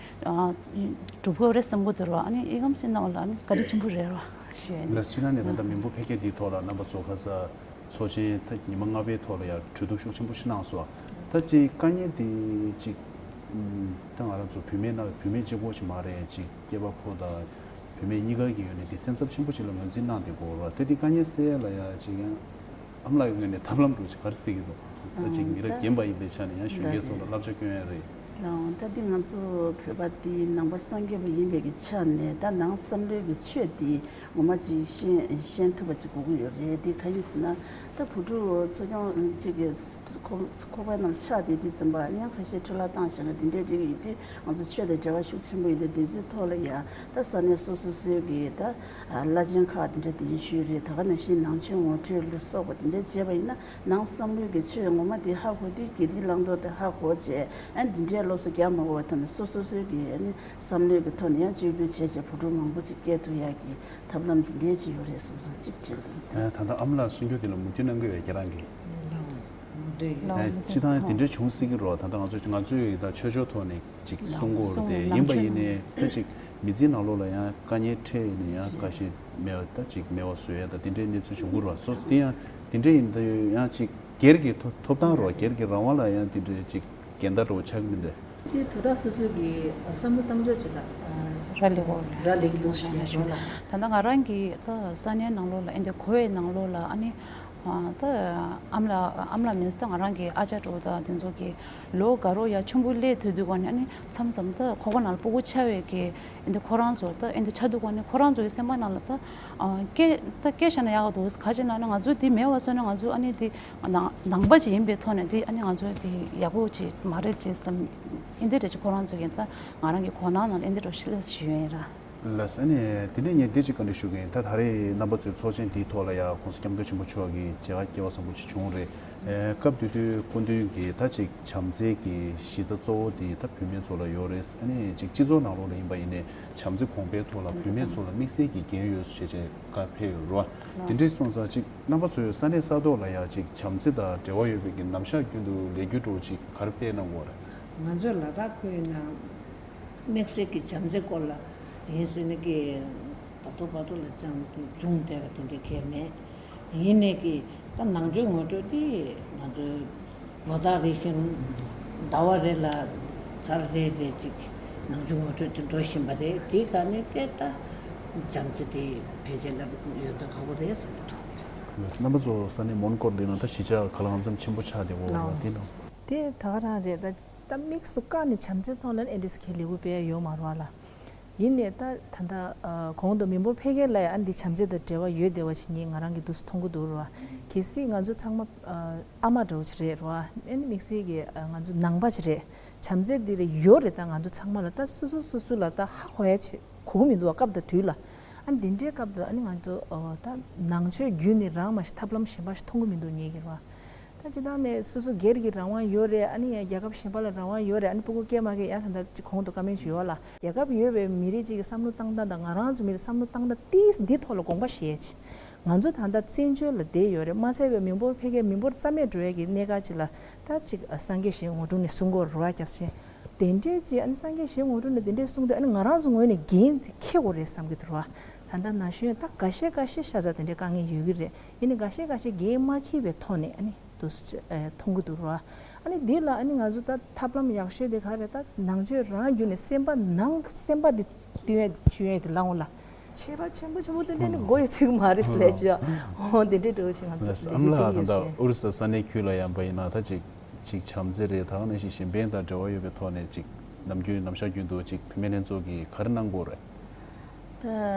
གྲུབ་ཀྱི་རེད་བསམ་གི་འདུག་རོ། ཨ་ནི་ཨི་ཁམས་སེ་ནང་ལ་ཨ་ནི་བཀའ་དྲིན་ཆེན་པོ་རེད་རོ་ཞེས་ནི། ལགས། སྤྱིར་ན་ནི་ད་ལྟ་མི་འབོར་འཕེལ་རྒྱས་འདིའི་ཐོག་ལ་རྣམ་པ་ཚོ་ཁ་ས། ཚོགས་ཆེན་ད་ཉི་མ་ལྔ་པའི་ཐོག་ལ་ཡང་གྲོས་བསྡུར་ཤུགས་ཆེན་པོ་ཞིག་གནང་སོང་། ད་ཅིག་དཀའ་ངལ་དེ་ཅིག་ད་ང་རང་ཚོ་བུད་མེད་ནང་བུད་མེད་གཅིག་པོ་ཞིག་མ་རེད། ཅིག་སྐྱེས་པ་ཕོ་དང་བུད་མེད་གཉིས་ཀ་གི་ངོས་ནས་དེ་སེམས་འཚབ་ཆེན་པོ་ཅིག་ལ་ངོས་འཛིན་གནང་བསྡད་ཀྱི་ཡོད་རེད་བ། ད་དེ་དཀའ་ངལ་སེལ་ཡ་ལ་ཡ་ཅིག་ཡང་ཨ་མ་ལགས་ཀྱི་ངོས་ནས་ཐབས་ལམ་འདྲ་ཅིག་ག་རེ་སེལ་གྱི་འདུག་ད་ཅིག་མི་རབས་རྒན་པ་ཡིན་པའི་ཆ་ནས་ཡང་གཞོན་སྐྱེས་ཚོ་ལ་བསླབ་བྱ་སྐྱོན་ཡ་རེད། ལགས། ད་འདི་ང་ཚོ་བོད་པ་འདི་ནང་པ་སངས་རྒྱས་པ་ཡིན་པའི་གི་ཆ་ནས་ད་ནང་བསམ་བློའི་གི་ཆོས་འདི་ངོ་མ་ཅིག་ཤེས་ཤེས་ཐུབ་པ་ཅིག་དགོས་ཀྱི་ཡོད་རེད། དེ་ག་ཡིན་ཟེར་ན་ ད་བུ་ཕྲུག་འཚོ་སྐྱོང་གཅིག་གི་ཁོ་ཁོ་པ་རྣམས་ཆགས་བསྡད་དུས་ཙམ་པ་ཡང་ཁ་ཤས་འཕྲོ་བརླག་བཏང་བཞག་ན་དེ་འདྲའི་རིགས་ཡོད་དུས་ང་ཚོ་ཆོས་དང་འབྲེལ་བ་ཤུགས་ཆེན་པོ་ཡོད་དུས་དེ་ཚོའི་ཐོག་ལ་ཡང་ད་ས་གནས་སོ་སོ་སོའི་གི་ད་བླ་ཆེན་ཁག་དེ་འདྲ་དེ་བཞིན་ཞུས་རེད། ད་ག་ནང་བཞིན་ནང་ཆོས་ངོ་སྤྲོད་ལ་སོགས་པ་དེ་འདྲ་བྱས་པ་ཡིན་ན་ནང་བསམ་བློའི་གི་ཆོས་ངོ་མ་དེ་ཧ་གོ་དུས་དགེ་སྡིག་བླང་དོར་དེ་ཧ་གོ་བྱས་ཨ་འདི་འདྲའི་སློབ་གསོ་རྒྱག་མ་དགོས་པ་ཐོག་ནས་སོ་སོ་སོའི་གི་ཨ་ནི་བསམ་བློའི་གི་ཐོག་ནས་ཡང་བཅོས་བསྒྱུར་བྱས་བྱས་བུ་ཕྲུག་མང་པོ་ཅིག་སྐྱེ་ཐུབ་ཡག་གི་ཐབས་ལམ་འདི་འདྲའི་ཅིག་ཡོད་རེད་བསམ་བསམ་ཅིག་དྲན་འདུག་ད་ད་ལྟ་ཨ་མ་ལགས་གསུང་རྒྱུ་དེ་ལ་མོས་མཐུན་གནང་གི་ཡོད་ཁྱེད་རང་གིས། ལའོ། མོས་མཐུན་ཡོད། ལའོ། ཨ་སྤྱི་བཏང་དེ་འདྲའི་བྱུང་སྲིད་ཀྱི་རེད་བ། ད་ལྟ་ང་ཚོ་ང་ཚོས་ད་ཆོས་ཕྱོགས་ཐོག་ནས་ཅིག་གསུང་གི་ཡོད་རེད་དེ། ཡིན་པ་ཡིན་ནའི་ད་ཅིག་མི་ཚེའི་ནང་ལོགས་ལ་ཡང་དཀའ་ངལ་འཕྲད་ནས་ཡང་དཀའ་སྤྱད་མེད་པ་ད་ཅིག་མེད་པ་བཟོ་ཡ་ད་དེ་འདྲའི་གནས་ཚུལ་བྱུང་གི་རེད་བ། སོ་སོ་དེ་ཡང་དེ་འདྲ་ཡིན་ད་ཡང་ཅིག་སྒེར་གྱི་ཐོབ་ཐོབ་ཐང་རེད་བ། སྒེར་གྱི་རང་དབང་ལ་ཡང་དེ་འདྲའི་ཅིག་འགལ་ཟླ་འདྲ་བོ་ཆགས་ཀྱི་མིན་ཏེ། དེ་དོ་བདག་སོ་སོའི་གི་བསམ་བློ་གཏམ་ཕྱོགས་ཅིག་ལ་རག་ལས་གོ་རག་ལས་ཀྱི་འདུག་ཞུ་ཡ་ཞུ་ལ། ད་ལྟ་ང་རང་གི་ད་ས་གནས་ནང་ལོགས་ལ་ཨེ་འདི་གོ་བའི་ནང་ལོགས་ལ་ཨ་ནི་ད་ཨམ་ལ་ཨམ་ལ་མིན་ད་ང་རང་གི་ཨ་ཅག་གྲོགས་ད་དེ་ཚོ་གི་ལོ་དགའ་རོགས་ཡ་ཆུང་བུ་སླེབས་ཐུབ་དུས་གོ་ནས་ཨ་ནི་མཚམས་མཚམས་ད་ཁོག་པ་ནང་ལ་ཕྲུ་གུ་ཆགས་པའི་གི་ཨེ་འདི་ཁོ་རང་ཚོ་ད་ཨེ་འདི་ཆགས་དུས་གོ་ནས་ཁོ་རང་ཚོ་གི་སེམས་པ་ནང་ལ་ད་སྐད་ད་སྐད་བཤད་ན་ཡག་ག་འདུག་ག་ཅི་ན་ན་ང་ཚོ་འདི་མེད་པ་སོང་ན་ང་ཚོ་ཨ་ནི་འདི། ནང་ནང་པ་ཅིག་ཡིན་པའི་ཐོག་ནས་དེ་ཨ་ནི་ང་ཚོ་དེ་ཡག་པོ་ཅིག་མ་རེད་ཅེས་བསམ། ཨིན་དེ་འདྲ་ཅིག་ཁོ་རང་ཚོ་གིས་ད་ང་རང་གི་གོ་སྣང་ནང་ཨིན་དེ་འདྲ་ཞིག་ལས་ཞུ་ཡོད་ཡིན་ར། ལགས་སོ། ཨ་ནི་དེ་ནས་ངས་འདི་ཅིག་བཀའ་འདྲི་ཞུ་གི་ཡིན། ད་ད་རེས་རྣམ་པ་ཚོའི་ཚོགས་ཆེན་འདིའི་ཐོག་ལ་ཡང་༸གོང་ས་༸སྐྱབས་མགོན་ཆེན་པོ་མཆོག་གི་མཇལ་ཁ་སྐལ་བ་བཟང་པོ་ཅིག་བྱུང་རེད། ཨེ་སྐབས་དེ་དུས་སྐུ་མདུན་གྱིས་ད་ཅིག་བྱམས་བརྩེ་གི་གཞི་རྩ་གཙོ་བོ་དེ་ད་བུད་མེད་ཚོ་ལ་ཡོད་རེད། ཨ་ནི་ཅིག་སྤྱི་ཚོགས་ནང་ལོགས་ལ་ཡིན་པ་ཡིན་ནའི་བྱམས་བརྩེ་གོང་འཕེལ་ཐོག་ལ་བུད་མེད་ཚོ་ལ་དམིགས་བསལ་གྱི་འགན་ཡོད་ཟེར་བྱས་བཀའ་ཕེབས་ཡོད་རེད་བ། དེ་འདྲའི་སོང་ཙང་ཅིག་རྣམ་པ་ཚོས་ས་གནས་ས་ཐོག་ལ་ཡང་ཅིག་བྱམས་བརྩེ་དང་འབྲེལ་བ་ཡོད་པའི་གི་ནམ་ཞག་རྒྱུན་དུ་ལས་འགུལ་འདྲ་བོ་ཅིག་ག་རེ་སྤེལ་གནང་གི་ཡོད་རེད། ང་ཚོའི་ལ་དྭགས་ཁུལ་ནང་དམིགས་བསལ་གྱི་བྱམས་བརྩེ་སྐོར་ལ་ཡིན་ཟེར་ནས་ཀྱི་ད་ལྟ་བར་དུ་ལ་ཅང་བྱུང་བསྡད་པ་དེ་འདྲ་གང་ཡང་མེད། ཡིན་ནའི་ཀྱི་ད་ནང་ཆོས་ངོ་སྤྲོད་དེ་ང་ཚོའི་ལོ་ལྟར་རེ་བཞིན་ཟླ་བ་རེ་ལ་ཚར་རེ་རེ་ཅིག་ནང་ཆོས་ངོ་སྤྲོད་དེ་འགྲོ་བཞིན་པ་རེད། དེའི་སྒང་ནས་ཀྱི་ད་བྱམས་བརྩེ་དེ་བེད་སྤྱད་ལ་ཡོད་མདོག་ཁ་པོ་རེད་བསམ་གྱི་འདུག་རྣམ་པ་ཚོ་ས་གནས་མོན་གྷོར་འདི་ན་ད་གཞིས་ཆགས་ག་ལ་གང་འཚམ་ཆེན་པོ་ཆགས་བསྡད་ཡོད་རེད་བ། དེ་ནང་དེ་ད་ག་རང་རེད། ད་ད་དམིགས་སུ་བཀར་ནས་བྱམས་བརྩེའི་ཐོག་ལ་ཨེ་འདྲ་ཞིག་གི་ལས་འགུལ་སྤེལ་ཡ་ཡོད་མ་རེད་བ་ལ། ཡིན་ནའི་ད་ད་ལྟ་གོང་དུ་མི་འབོར་འཕེལ་རྒྱས་ལ་ཡང་ཨ་འདི་བྱམས་བརྩེ་དང་འབྲེལ་བ་ཡོད་བསྡད་པ་ཞིག་ངས་ང་རང་གིས་འདུག་སེ་མཐོང་གི་འདུག་རེད་བ། གལ་སྲིད་ང་ཚོ་ཚང་མ་ཨ་མ་འདྲ་བོ་ཅིག་རེད་རེད་བ། ཨ་ནི་དམིགས་བསལ་གྱི་ང་ཚོ་ནང་པ་ཅིག་རེད། བྱམས་བརྩེ་འདི་རེད་ཡོད་རེད། ད་ང་ཚོ་ཚང་མ་ལ་ད་སོ་སོ་སོ་སོ་ལ་ད་ཧ་གོ་ཡ་ཅིག་གོ་གི་མི་འདུག་བ། སྐབས་དང་དུས་ལ་ཨ་ནི་འདི་འདྲའི་སྐབས་དུ་ཨ་ནི་ང་ཚོ་ད་ནང་ཆོས་བརྒྱུད་ནས་རང་མ་ཞིག་ཐབས་ལམ་གཞན་པ་ཞིག་མཐོང་གི་མི་འདུག་ངས་ཀྱི་རེད་བ། ད་སྤྱིར་བཏང་ནས་སོ་སོ་སྒེར་གྱི་རང་དབང་ཡོད་རེད། ཨ་ནི་རྒྱལ་ཁབ་གཞན་པ་ལ་རང་དབང་ཡོད་རེད། ཨ་ནི་སྤུ་གུ་སྐྱེས་མ་སྐྱེས་ཡང་ད་ལྟ་གོང་དུ་བཀའ་མོལ་ཞུས་པ་ལ་རྒྱལ་ཁབ་ཡོད་པའི་མི་རིགས་གཅིག་གི་བསམ་བློ་བཏང་སྟངས་དང་ང་རང་ཚོ་མི་རིགས་བསམ་བློ་བཏང་སྟངས་ཏིས་འདི་ཐོག་ལ་དགོངས་པ་བཞེས་ཡ་ཅིག་ང་ཚོ་ད་ལྟ་བཙན་བྱོལ་ལ་བསྡད་ཡོད་རེད། མ་ཟད་པའི་མི་འབོར་འཕེལ་རྒྱས་མི་འབོར་རྩ་མེད་འགྲོ་ཡ་གི་གནད་འགག་ཅིག་ལ་ད་ཅིག་སངས་རྒྱས་ཞིག་ངོ་སྤྲོད་ནས་གསུང་གི་ཡོད་རེད་བ། སྐྱབས་ཆེན་དེ་འདྲས་ཅིག་ཨ་ནི་སངས་རྒྱས་ཞིག་ངོ་སྤྲོད་ནས་དེ་འདྲས་གསུང་དུས་ཨ་ནི་ང་རང་ཚོ་ངོས་ནས་འགན་དེ་འཁྱེར་དགོས་རེད་བསམ་གྱི་འདུག་རེད་བ། ད་ལྟ་ན་གཞོན་ད་འགའ་ཤས་འགའ་ཤས་ཤ་ཚ་དེ་འདྲའི་དཀའ་ངལ་ཡོད་ཀྱི་རེད། ཡིན་ནའི་འགའ་ཤས་འགའ་ཤས་འགན་མ་འཁྱེར་བའི་ཐོག་ནས་ཨ་ནི་འདུག་སེ་མཐོང་གི་འདུག་རེད་བ། ཨ་ནི་འདི་ལ་ཨ་ནི་ང་ཚོ་ད་ཐབས་ལམ་ཡག་ཤོས་དེ་ག་རེ་ད་ནང་ཆོས་རང་བརྒྱུད་ནས་སེམས་པ་ནང་སེམས་པ་འདི་བསྟུན་ཡས་བཅུན་ཡས་དེ་ལའང་ལ་ཁྱད་པར་ཆེན་པོ་ཆེན་པོ་དེ་འདྲ་ནི་དགོས་ཡོད་ཚུལ་མ་རེད་ལས་ཅི་ཡ་འོ་དེ་འདྲའི་འདྲ་བོ་ཞིག་ང་ཚོ་ལས་ཨ་མ་ལགས་ད་ལྟ་ཨོ་རི་ས་ས་གནས་ཁུལ་ལ་ཡང་པ་ཡིན་ན་ད་ཅིག་ཅིག་བྱམས་བརྩེ་རེད། ད་ག་ནང་བཞིན་གཞན་ཕན་དང་འབྲེལ་བ་ཡོད་པའི་ཐོག་ནས་ཅིག་ནམ་རྒྱུན་ནམ་ཞག་རྒྱུན་དུ་ཅིག་བུད་མེད་ལྷན་ཚོགས་ཀྱིས་ག་རེ་གནང་དགོས་རེད། ད་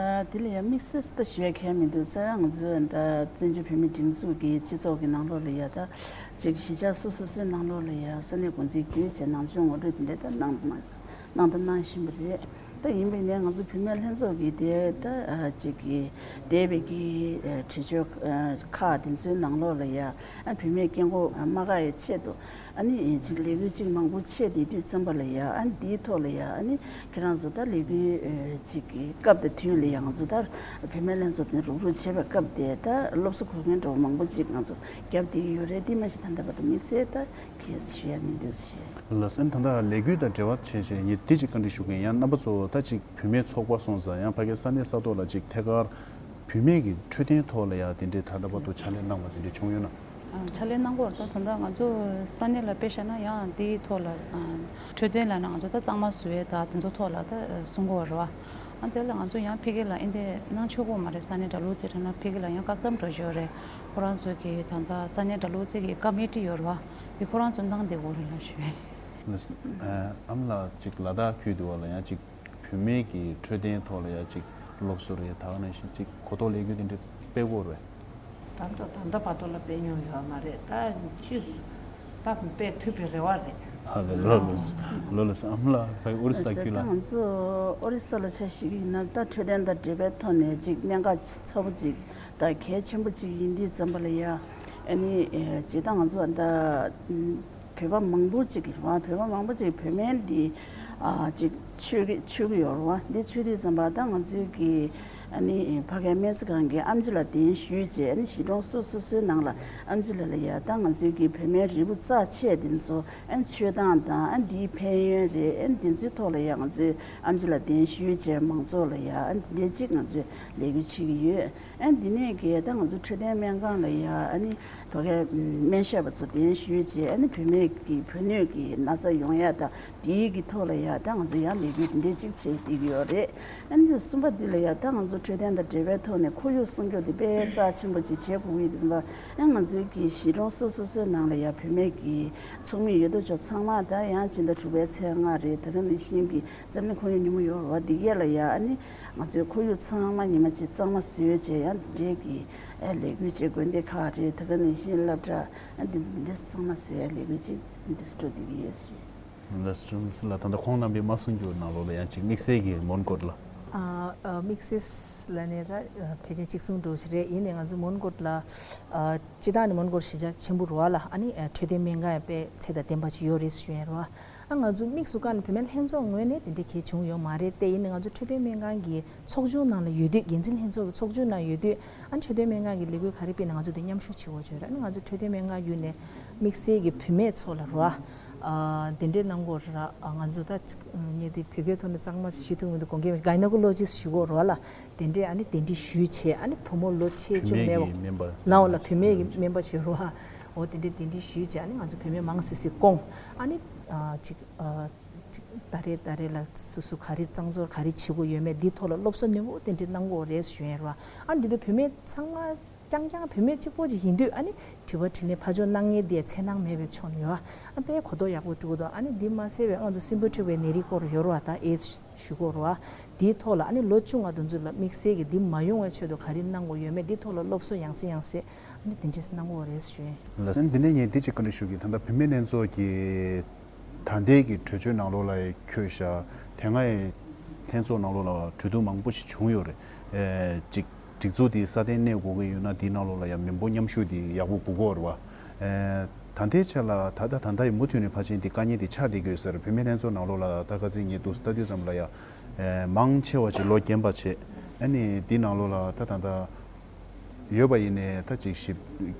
དེ་ལ་ཡང་དམིགས་བསལ་ད་ཞུ་ཡ་གང་ཡང་མི་འདུག་རྩ་ཡང་ང་ཚོས་ད་བཙན་བྱོལ་བོད་མིའི་སྒྲིག་འཛུགས་ཀྱི་སྤྱི་ཚོགས་ཀྱི་ནང་ལོགས་ལ་ཡ་ད་ཅིག་གཞིས་ཆགས་སོ་སོ་སོའི་ནང་ལོགས་ལ་ཡ་ས་གནས་འགོ་འཛིན་བརྒྱུད་བྱས་ནང་ཆོས་ངོ་སྤྲོད་དེ་འདྲ་ད་གནང་གནང་དང་གནང་བཞིན་པ་རེད། ད་ཡིན་པས་ནས་ང་ཚོ་བུད་མེད་ལྷན་ཚོགས་ཀྱི་དེ་ད་ཅིག་གི་འདས་པའི་གི་བྲེལ་བྱོལ་ཁག་དེ་ཚོའི་ནང་ལོགས་ལ་ཡ་བུད་མེད་སྐྱེ་འགོག་མ་བཀག་ཡའི་ཆེད་དུ། ཨ་ནི་ཅིག་ལས་འགུལ་ཅིག་མང་པོ་ཆེད་དེ་དུས་ཙམ་པ་ལ་ཡ་ཨ་ནི་འདིའི་ཐོག་ལ་ཡ་ཨ་ནི་ཁྱེད་རང་ཚོ་ད་ལས་འགུལ་ཅིག་གི་སྐབས་དང་དུས་ལ་ཡ་ང་ཚོ་ད་བུད་མེད་ལྷན་ཚོགས་དེ་རུག་རུག་བྱེད་པའི་སྐབས་དེ་ད་སློབ་གསོ་དགོས་མཁན་འདྲ་བོ་མང་པོ་ཅིག་ང་ཚོ་རྒྱབ་བསྡད་ཀྱི་ཡོད་རེད། དེ་མ་གཞི་ད་ལྟ་བར་དུ་དམིགས་བསལ་ད་གས་ཞུ་ཡ་མི་འདུག་ཞེས། ལགས་སོ། ད་ལྟ་ལས་འགུལ་དང་འབྲེལ་བ་བྱས་བྱས་ངས་འདི་ཅིག་བཀའ་འདྲི་ཞུ་གི་ཡིན། ཡང་རྣམ་པ་ཚོ་ད་ཅིག་བུད་མེད་ཚོགས་པ་སོང་ཙང་ཡང་ཕ་གིའི་ས་གནས་ས་ཐོག་ལ་ཅིག་ཐད་ཀར་བུད་མེད་ཀྱི་འཕྲོད་བསྟེན་ཐོག་ལ་ཡ་དེ་འདྲའི་ད་ལྟ་བར་དུ་ཕྱག་ལས་གནང་བ་དེ་འདྲ་བྱུང་ཡོད་ན། ཕྱག་ལས་གནང་གི་ཡོད་རེད། ད་ད་ལྟ་ང་ཚོ་ས་གནས་ལ་དཔེ་བཞག་ན་ཡང་དེའི་ཐོག་ལ་འཕྲོད་བསྟེན་ལབ་ན་ང་ཚོ་ད་གཙང་མ་བཟོ་ཡས་ད་དེ་ཚོ་ཐོག་ལ་ད་གསུང་གི་ཡོད་རེད་བ། ཨ་དེ་ལ་ང་ཚོ་ཡང་ཕ་གི་ལ་ཨེ་འདི་གནང་ཆོག་གི་མ་རེད། ས་གནས་གྲྭ་བློ་རྩེ་དྲན་ན་ཕ་གི་ལ་ཡང་བཀག་སྡོམ་འགྲོ་བཞིན་ཡོད་རེད། ཁོ་རང་ཚོ་གི་ད་ལྟ་ས་གནས་གྲྭ་བློ་རྩེ་གི་ཀ་མི་ཊི་ཡོད་རེད་བ། དེ་ཁོ་རང་ཚོ་འདང་བསྡད་ཡོད་རེད་ལབ་ཞུ་ཡས། ཨ་མ་ལགས་ཅིག་ལ་དྭགས་ཁུལ་དུ་བ་ལ་ཡང་ཅིག་བུད་མེད་ཀྱི་འཕྲོད་བསྟེན་ཐོག་ལ་ཡང་ཅིག་སློབ་གསོ་རེད། ད་ག་ནང་བཞིན་ཅིག་གོ་རྟོགས་ལས་འགུལ་དེ་འདྲ་སྤེལ་དགོས་རེད། ད་ལྟ་ད་ལྟ་བར་དུ་ལ་སྤེལ་མྱོང་ཡོད་མ་རེད། ད་ཕྱིས་སུ་ད་སྤེལ་ཐུབ་པའི་རེ་བ་རེད། ཧ་ལས། ལོ་ལོ་ལོ་ལོ་ཨ་མ་ལགས་ཕ་གི་ཨོ་རི་ས་ཁུལ་ལ། ད་ང་ཚོ་ཨོ་རི་ས་ལ་ཆ་བཞག་གི་ཡིན་ན། ད་འཕྲོད་བསྟེན་དང་འབྲེལ་བའི་ཐོག་ནས་ཅིག་གནད་འགག་ཚ་པོ་ཅིག་དང་གལ་ཆེན་པོ་ཅིག་ཡིན་དུས་ཙམ་པ་ལ་ཡ། ཨ་ནི་ཇི་ལྟར་ང་ཚོ་ད་བོད་པ་མང་པོ་ཅིག་གིས་རེད་བ། བོད་པ་མང་པོ་ཅིག་བོད་སྨན་འདི་ཨ་ཅིག་མཆོད་ཀྱི་མཆོད་ཀྱི་ཡོད་རེད་བ། འདི་མཆོད་དུས་ཙམ་པ་ད་ང་ཚོའི་གི་ཨ་ནི་ཕ་གིའི་སྨན་རྩིས་ཁང་གི་ཨེམ་ཆི་ལ་གདན་ཞུས་བྱས། ཨ་ནི་གཞིས་གྲོང་སོ་སོ་སོའི་ནང་ལ་ཨེམ་ཆི་ལ་ལ་ཡ་ད་ང་ཚོའི་གི་བོད་སྨན་རིལ་བུ་རྩ་ཆེ་འདི་ཚོ་ཨ་ནི་མཆོད་སྟངས་དང་། ཨ་ནི་འདིའི་ཕན་ཡོན་རེད། ཨ་ནི་འདི་ཚོའི་ཐོག་ལ་ཡ་ང་ཚོའི་ཨེམ་ཆི་ལ་གདན་ཞུས་བྱས། མང་ཚོགས་ལ་ཡ་ཨ་ནི་འདི་འདྲ་ཅིག་ང་ཚོས་ལས་འགུལ་བྱེད་ཀྱི་ཡོད། ཨ་ནི་འདི་ནས་གི་ད་ང་ཚོ་འཕྲོད་བསྟེན་སྨན་ཁང་ལ་ཡ་ཨ་ནི་ཕ་གིའི་སྨན་ཞབས་པ་ཚོ་གདན་ཞུས་བྱས། ཨ་ནི་བུད་མེད་ཀྱི་བུ་སྣོད་ཀྱི་ན་ཚ་ཡོང་ཡ་དང་དེའི་གི་ཐོག་ལ་ཡ་ད་ང་ཚོ་ཡང་ལས་འགུལ་འདི་འདྲ་ཅིག་བྱེད་བསྡད་ཀྱི་ཡོད་རེད། ཨ་ནི་གསུམ་པ་འདི་ལ་ཡ་ད་ང་ཚོ་འཕྲོད་བསྟེན་དང་འབྲེལ་བའི་ཐོག་ནས་ཁོར་ཡུག་སྲུང་སྐྱོབ་འདི་དཔེ་རྩ་ཆེན་པོ་ཅིག་བྱེད་དགོས་ཀྱི་འདུག་ཟེར་བ། ཨ་ང་ཚོའི་གི་གཞིས་གྲོང་སོ་སོ་སོའི་ནང་ལ་ཡ་བུད་མེད་ཀྱི་ཚོགས་མི་ཡོད་དོ་ཅོག་ཚང་མ་ད་ཡང་སྤྱི་ཟླ་དྲུག་པའི་ཚེས་ལྔ་རེད། ད་ག་ནང་བཞིན་གི་འཛམ་གླིང་ཁོར་ཡུག་ཉིན་མོ་ཡོད་རེད་བ། འདི་གས་ལ་ཡ་ཨ་ནི་ང་ཚོའི་ཁོར་ཡུག་ཚང་མ་ཉི་མ་གཅིག་གཙང་མ་བཟོས་བྱས། ཡང་འདི་འདྲའི་གི་ཨ་ལས་འགུལ་བྱེད། དགོན་སྡེ་ཁག་རེད། ད་ག་ནང་བཞིན་སློབ་གྲྭ་ཨ་འདི་འདི་འདྲ་གཙང་མ་བཟོ་ཡ་ལས་འགུལ་ཅིག་འདི་སྤྲོ་བསྡད་ཀྱི་ཡོད་ཟེར། ལགས་སོ། ལགས་སོ། ད་ལྟ་ཁོང་རྣམ་པས་མ་གསུང་རྒྱུ་ནང་ལོགས་ལ་ཡང་ཅིག་དམིགས་བསལ་གྱི་མོན་གྷོ་ལ། ཨ་ཨ་དམིགས་བསལ་ལ་ནས་ད་ཨ་ཕལ་ཆེར་གཅིག་གསུང་འགྲོ་ཞིག་རེད། ཡིན་ནའི་ང་ཚོ་མོན་གྷོ་ལ་ཨ་སྤྱི་བཏང་ནས་མོན་གྷོ་གཞིས་ཆགས་ཆེན་པོ་རེད་བ་ལ། ཨ་ནི་ཨ་འཕྲོད་བསྟེན་སྨན་ཁང་ཡང་དཔེ་ཚད་དང་ལྡན་པ་ཅིག་ཡོད་རེད་ཞུ་ཡ་རེད་བ། ཨ་ང་ཚོ་དམིགས་སུ་བཀར་ནས་བུད་མེད་ལྷན་ཚོགས་ངོས་ནས་དེ་འདྲའི་གལ་བྱུང་ཡོད་མ་རེད་དེ། ཡིན་ནའི་ང་ཚོ་འཕྲོད་བསྟེན་སྨན་ཁང་གི་ཚོགས་ཆུང་ནང་ལ་ཡོད་དུས། འགན་འཛིན་ལྷན་ཚོགས་ཀྱི་ཚོགས་ཆུང་ནང་ཡོད་དུས། ཨ་འཕྲོད་བསྟེན་སྨན་ཁང་གི་ལས་འགུལ་ག་རེ་སྤེལ་ན་ང་ཚོ་དེ་མཉམ་ཞུགས་བྱེད་དགོས་བྱུང་རེད། ཨ་ང་ཚོ་འཕྲོད་བསྟེན་སྨན་ཁང་བརྒྱུད་ནས་དམིགས་བསལ་གྱི་བུད་མེད་ཚོ་ལ་རོ། ཨ་དེ་འདྲའི་གནང་དགོས་ར། ཨ་ང་ཚོ་ད་ངས་དེ་བོད་སྐད་ཐོག་ནས་གཙང་མ་ཞུ་ཐུབ་མི་འདུག་དགོངས་འགལ་མེད། གའི་ནོ་ཀོ་ལོ་ཇི་སི་ཞུ་དགོས་རོ་ལ། དེ་འདྲའི་ཨ་ནི་དེ་འདྲའི་ཞུས་བྱས། ཨ་ནི་བུ་མོ་ལོ་ཆེ་ཆུང་མེད་པ། བུད་མེད་ཀྱི་སྨན་པ། ལའོ་ལ་བུད་མེད་ཀྱི་སྨན་པ་ཞུ་རོ། འོ་དེ་འདྲའི་དེ་འདྲའི་ཞུས་བྱས། ཨ་ནི་ང་ཚོ་བུད་མེད་མང་སེ་སེ་བསྐོངས། ཨ་ནི་ཨ་ཅིག་ཨ། ཅིག་ད་རེས་ད་རེས་ལ་སོ་སོ་ག་རེ་གཙང་བཟོ་ག་རེ་བྱེད་དགོས་ཡོད་མེད་འདིའི་ཐོག་ལ་སློབ་གསོ་ནན་པོ་དེ་འདྲ་གནང་དགོས་རེད་ཞུ་ཡ་རེད་བ། ཨ་འདི་དུས་བུད་མེད་ཚང་མ་རྐྱང་རྐྱང་བུད་མེད་གཅིག་པོ་ཅིག་ཡིན་དུས། ཨ་ནི་དྲི་བ་དྲིས་ལན་ཕར་ཕྱོགས་གནང་མཁན་དེ་འཚེར་སྣང་མེད་པའི་ཕྱོགས་ནས་ཡོད། ཨ་དཔེ་གོ་རྟོགས་ཡག་པོ་འགྲོ་གི་འདུག་ཨ་ནི་འདི་མ་ཟད་པའི་ང་ཚོ་སྲིན་འབུ་འཁྲུགས་པའི་ནད་རིགས་སྐོར་ཡོད་རེད་བ། ད་ཨེ་ཞུ་དགོས་རེད་བ། འདིའི་ཐོག་ལ་ཨ་ནི་ལོ་བཅོ་ལྔ་དེ་ཚོ་ལ་དམིགས་བསལ་གྱི་འདི་མ་ཡོང་བའི་ཆེད་དུ་ག་རེ་གནང་དགོས་ཡོད་མེད་འདིའི་ཐོག་ལ་སློབ་གསོ་ཡང་སེ་ཡང་སེ་ཨ་ནི་དེ་འདྲས་གནང་དགོས་རེད་ཞུ་ཡིན། ལགས་སོ། འདི་ནས་ངས་འདི་གཅིག་བཀའ་འདྲི་ཞུ་གི། ད་ལྟ་བུད་མེད་ལྷན་ཚོགས་ཀྱི་ད་ལྟའི་གི་གྲོས་ཆོད་ནང་ལོགས་ལ་འཁོད་བཞག་དེ་སྔའི་ལྷན་ཚོགས་ནང་ལོགས་ལ་གྲོས་བསྡུར་མང་པོ་ཞིག་བྱུང་ཡོད་རེད། ཨེ་གཅིག་སྒྲིག་འཛུགས་དེ་སྲ་བརྟན་གནས་དགོས་ཀྱི་ཡོད་ན། དེའི་ནང་ལོགས་ལ་ཡང་མི་འབོར་མཉམ་ཞུགས་དེ་ཡག་པོ་དགོས་ཀྱི་ཡོད་རེད་བ། ཨེ་ད་ལྟའི་ཆ་ལ་ད་ལྟ་ད་ལྟ་ཡི་མུ་མཐུད་ནས་ཕལ་ཆེར་དེ་དཀའ་ངལ་དེ་ཆགས་བསྡད་ཀྱི་ཡོད་ས་རེད། བུད་མེད་ལྷན་ཚོགས་ནང་ལོགས་ལ་ད་ཁ་སང་ངས་འདུག་ལྟ་དུས་ཙམ་ལ་ཡང་ཨེ་མང་ཆེ་བ་ཅིག་ལོ་རྒན་པ་བྱས། ཨ་ནི་དེའི་ནང་ལོགས་ལ་ད་ད་ལྟ་ཡོད་པ་ཡིན་ནའི་ད་ཅིག་ཞིབ་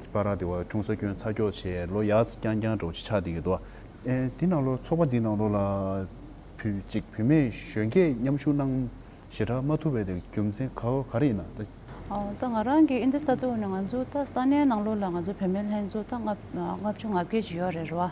པ་ར་དེ་བ་འཁྲུངས་ས་སྐྱོན་ཚ་སྐྱོ་བྱས། ལོ་ཡར་རྐྱང་རྐྱང་འདྲ་བོ་ཅིག་ཆགས་བསྡད་ཀྱི་འདུག་ཨེ་དེ་ནང་ལོགས་ཚོགས་པ་འདི་ནང་ལོགས་ལ་བུ་ཅིག་བུད་མེད་གཞོན་སྐྱེས་མཉམ་ཞུགས་གནང་ཞེ་དྲག་མ་ཐུབ་པའི་དེ་རྒྱུ་མཚན་ག་ག་རེ་ཡིན་ན་ད། ཨ་ད་ང་རང་གི་ཨིན་ཇི་ལྟ་དུས་ནས་ང་ཚོ་ད་ས་གནས་ནང་ལོགས་ལ་ང་ཚོ་བུད་མེད་ལྷན་ཚོགས་ད་ལྔ་ལྔ་བཅུ་ང་བརྒྱད་ཅིག་ཡོད་རེད་རེད་བ།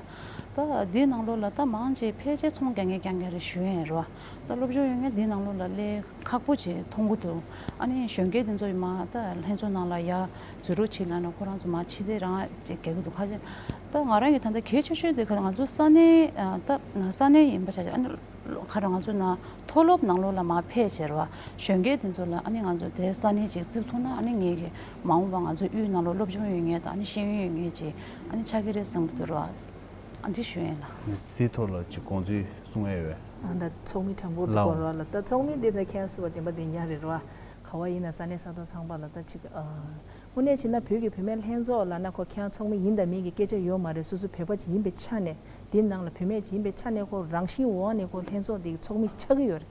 ད་འདིའི་ནང་ལོགས་ལ་ད་མང་ཆེ་ཕལ་ཆེར་ཚོང་རྒྱག་མཁན་རྐྱང་རྐྱང་རེད་ཞུ་ཡིན་རེད་བ། ད་སློབ་སྦྱོང་ཡོད་མཁན་འདིའི་ནང་ལོགས་ལ་སླེབས་ཁག་པོ་ཅིག་མཐོང་གི་འདུག་ཨ་ནི་གཞོན་སྐྱེས་དེ་ཚོ་ཡིན་མ་ད་ལྷན་ཚོགས་ནང་ལ་ཡ་འཛུལ་རོགས་བྱེད་ལབ་ན་ཁོ་རང་ཚོ་མར་ཕྱི་བལྟས་རང་ཅིག་རྒྱག་གི་འདུག་ཁ་ཤས་ད་ང་རང་གི་ད་ལྟ་གལ་ཆེ་ཤོས་དེ་ག་རེ་ང་ཚོ་ས་གནས་ད་ས་གནས་ཡིན་པ་ཆ་ཆ་ཨ་ནི་ག་རེ་ང་ཚོ་ན་མཐོ་སློབ་ནང་ལོགས་ལ་མར་ཕེབས་བྱས་རེད་བ། གཞོན་སྐྱེས་དེ་ཚོ་ལ་ཨ་ནི་ང་ཚོ་དེ་ས་གནས་ཅིག་བརྩི་ཐུབ་ན་ཨ་ནི་ངེད་ཀྱི་མ་འོངས་པ་ང་ཚོ་དབུས་ནང་ལོགས་སློབ་སྦྱོང་ཡོད་མཁན་དང་ཨ་ནི་ཤེས་ཡོན་ཡོད་མཁན་ཅིག་ཨ་ནི་ཆགས་ཀྱི་རེད་བསམ་གྱི་འདུག་རེད་བ། ཨ་འདི་ཞུ་ཡིན་ལ། འདིའི་ཐོག་ལ་ཅིག་དགོངས་ཚུལ་གསུང་ཡས་ཡོད་པས། ཨ་ད་ཚོགས་མི་དྲང་པོ་འདུག་ལའོ། གོ་ར་ལ་ད་ཚོགས་མི་འདི་ད་ཁྱེད་སུ་བ་བདེན་པ་བདེན་རྐྱང་རེད་ར། ག་བ་ཡིན་ན་ས་གནས་ས་ཐོག་ཚང་པ་ལ་ད་ཅིག་ཨ། དངོས་གནས་བྱས་ན་བོད་ཀྱི་བུད་མེད་ལྷན་ཚོགས་ལབ་ན་ཁོ་ཁྱེད་ཚོགས་མི་ཡིན་དང་མིན་གྱི་སྐད་ཆ་ཡོད་མ་རེད། སོ་སོ་བོད་པ་ཅིག་ཡིན་པའི་ཆ་ནས་འདི་ནང་ལ་བུད་མེད་ཅིག་ཡིན་པའི་ཆ་ནས་ཁོ་རང་བཞིན་འོག་ནས་ཁོ་ལྷན་ཚོགས་འདི་གི་ཚོགས་མི་ཆགས་ཀྱི་ཡོད་རེད།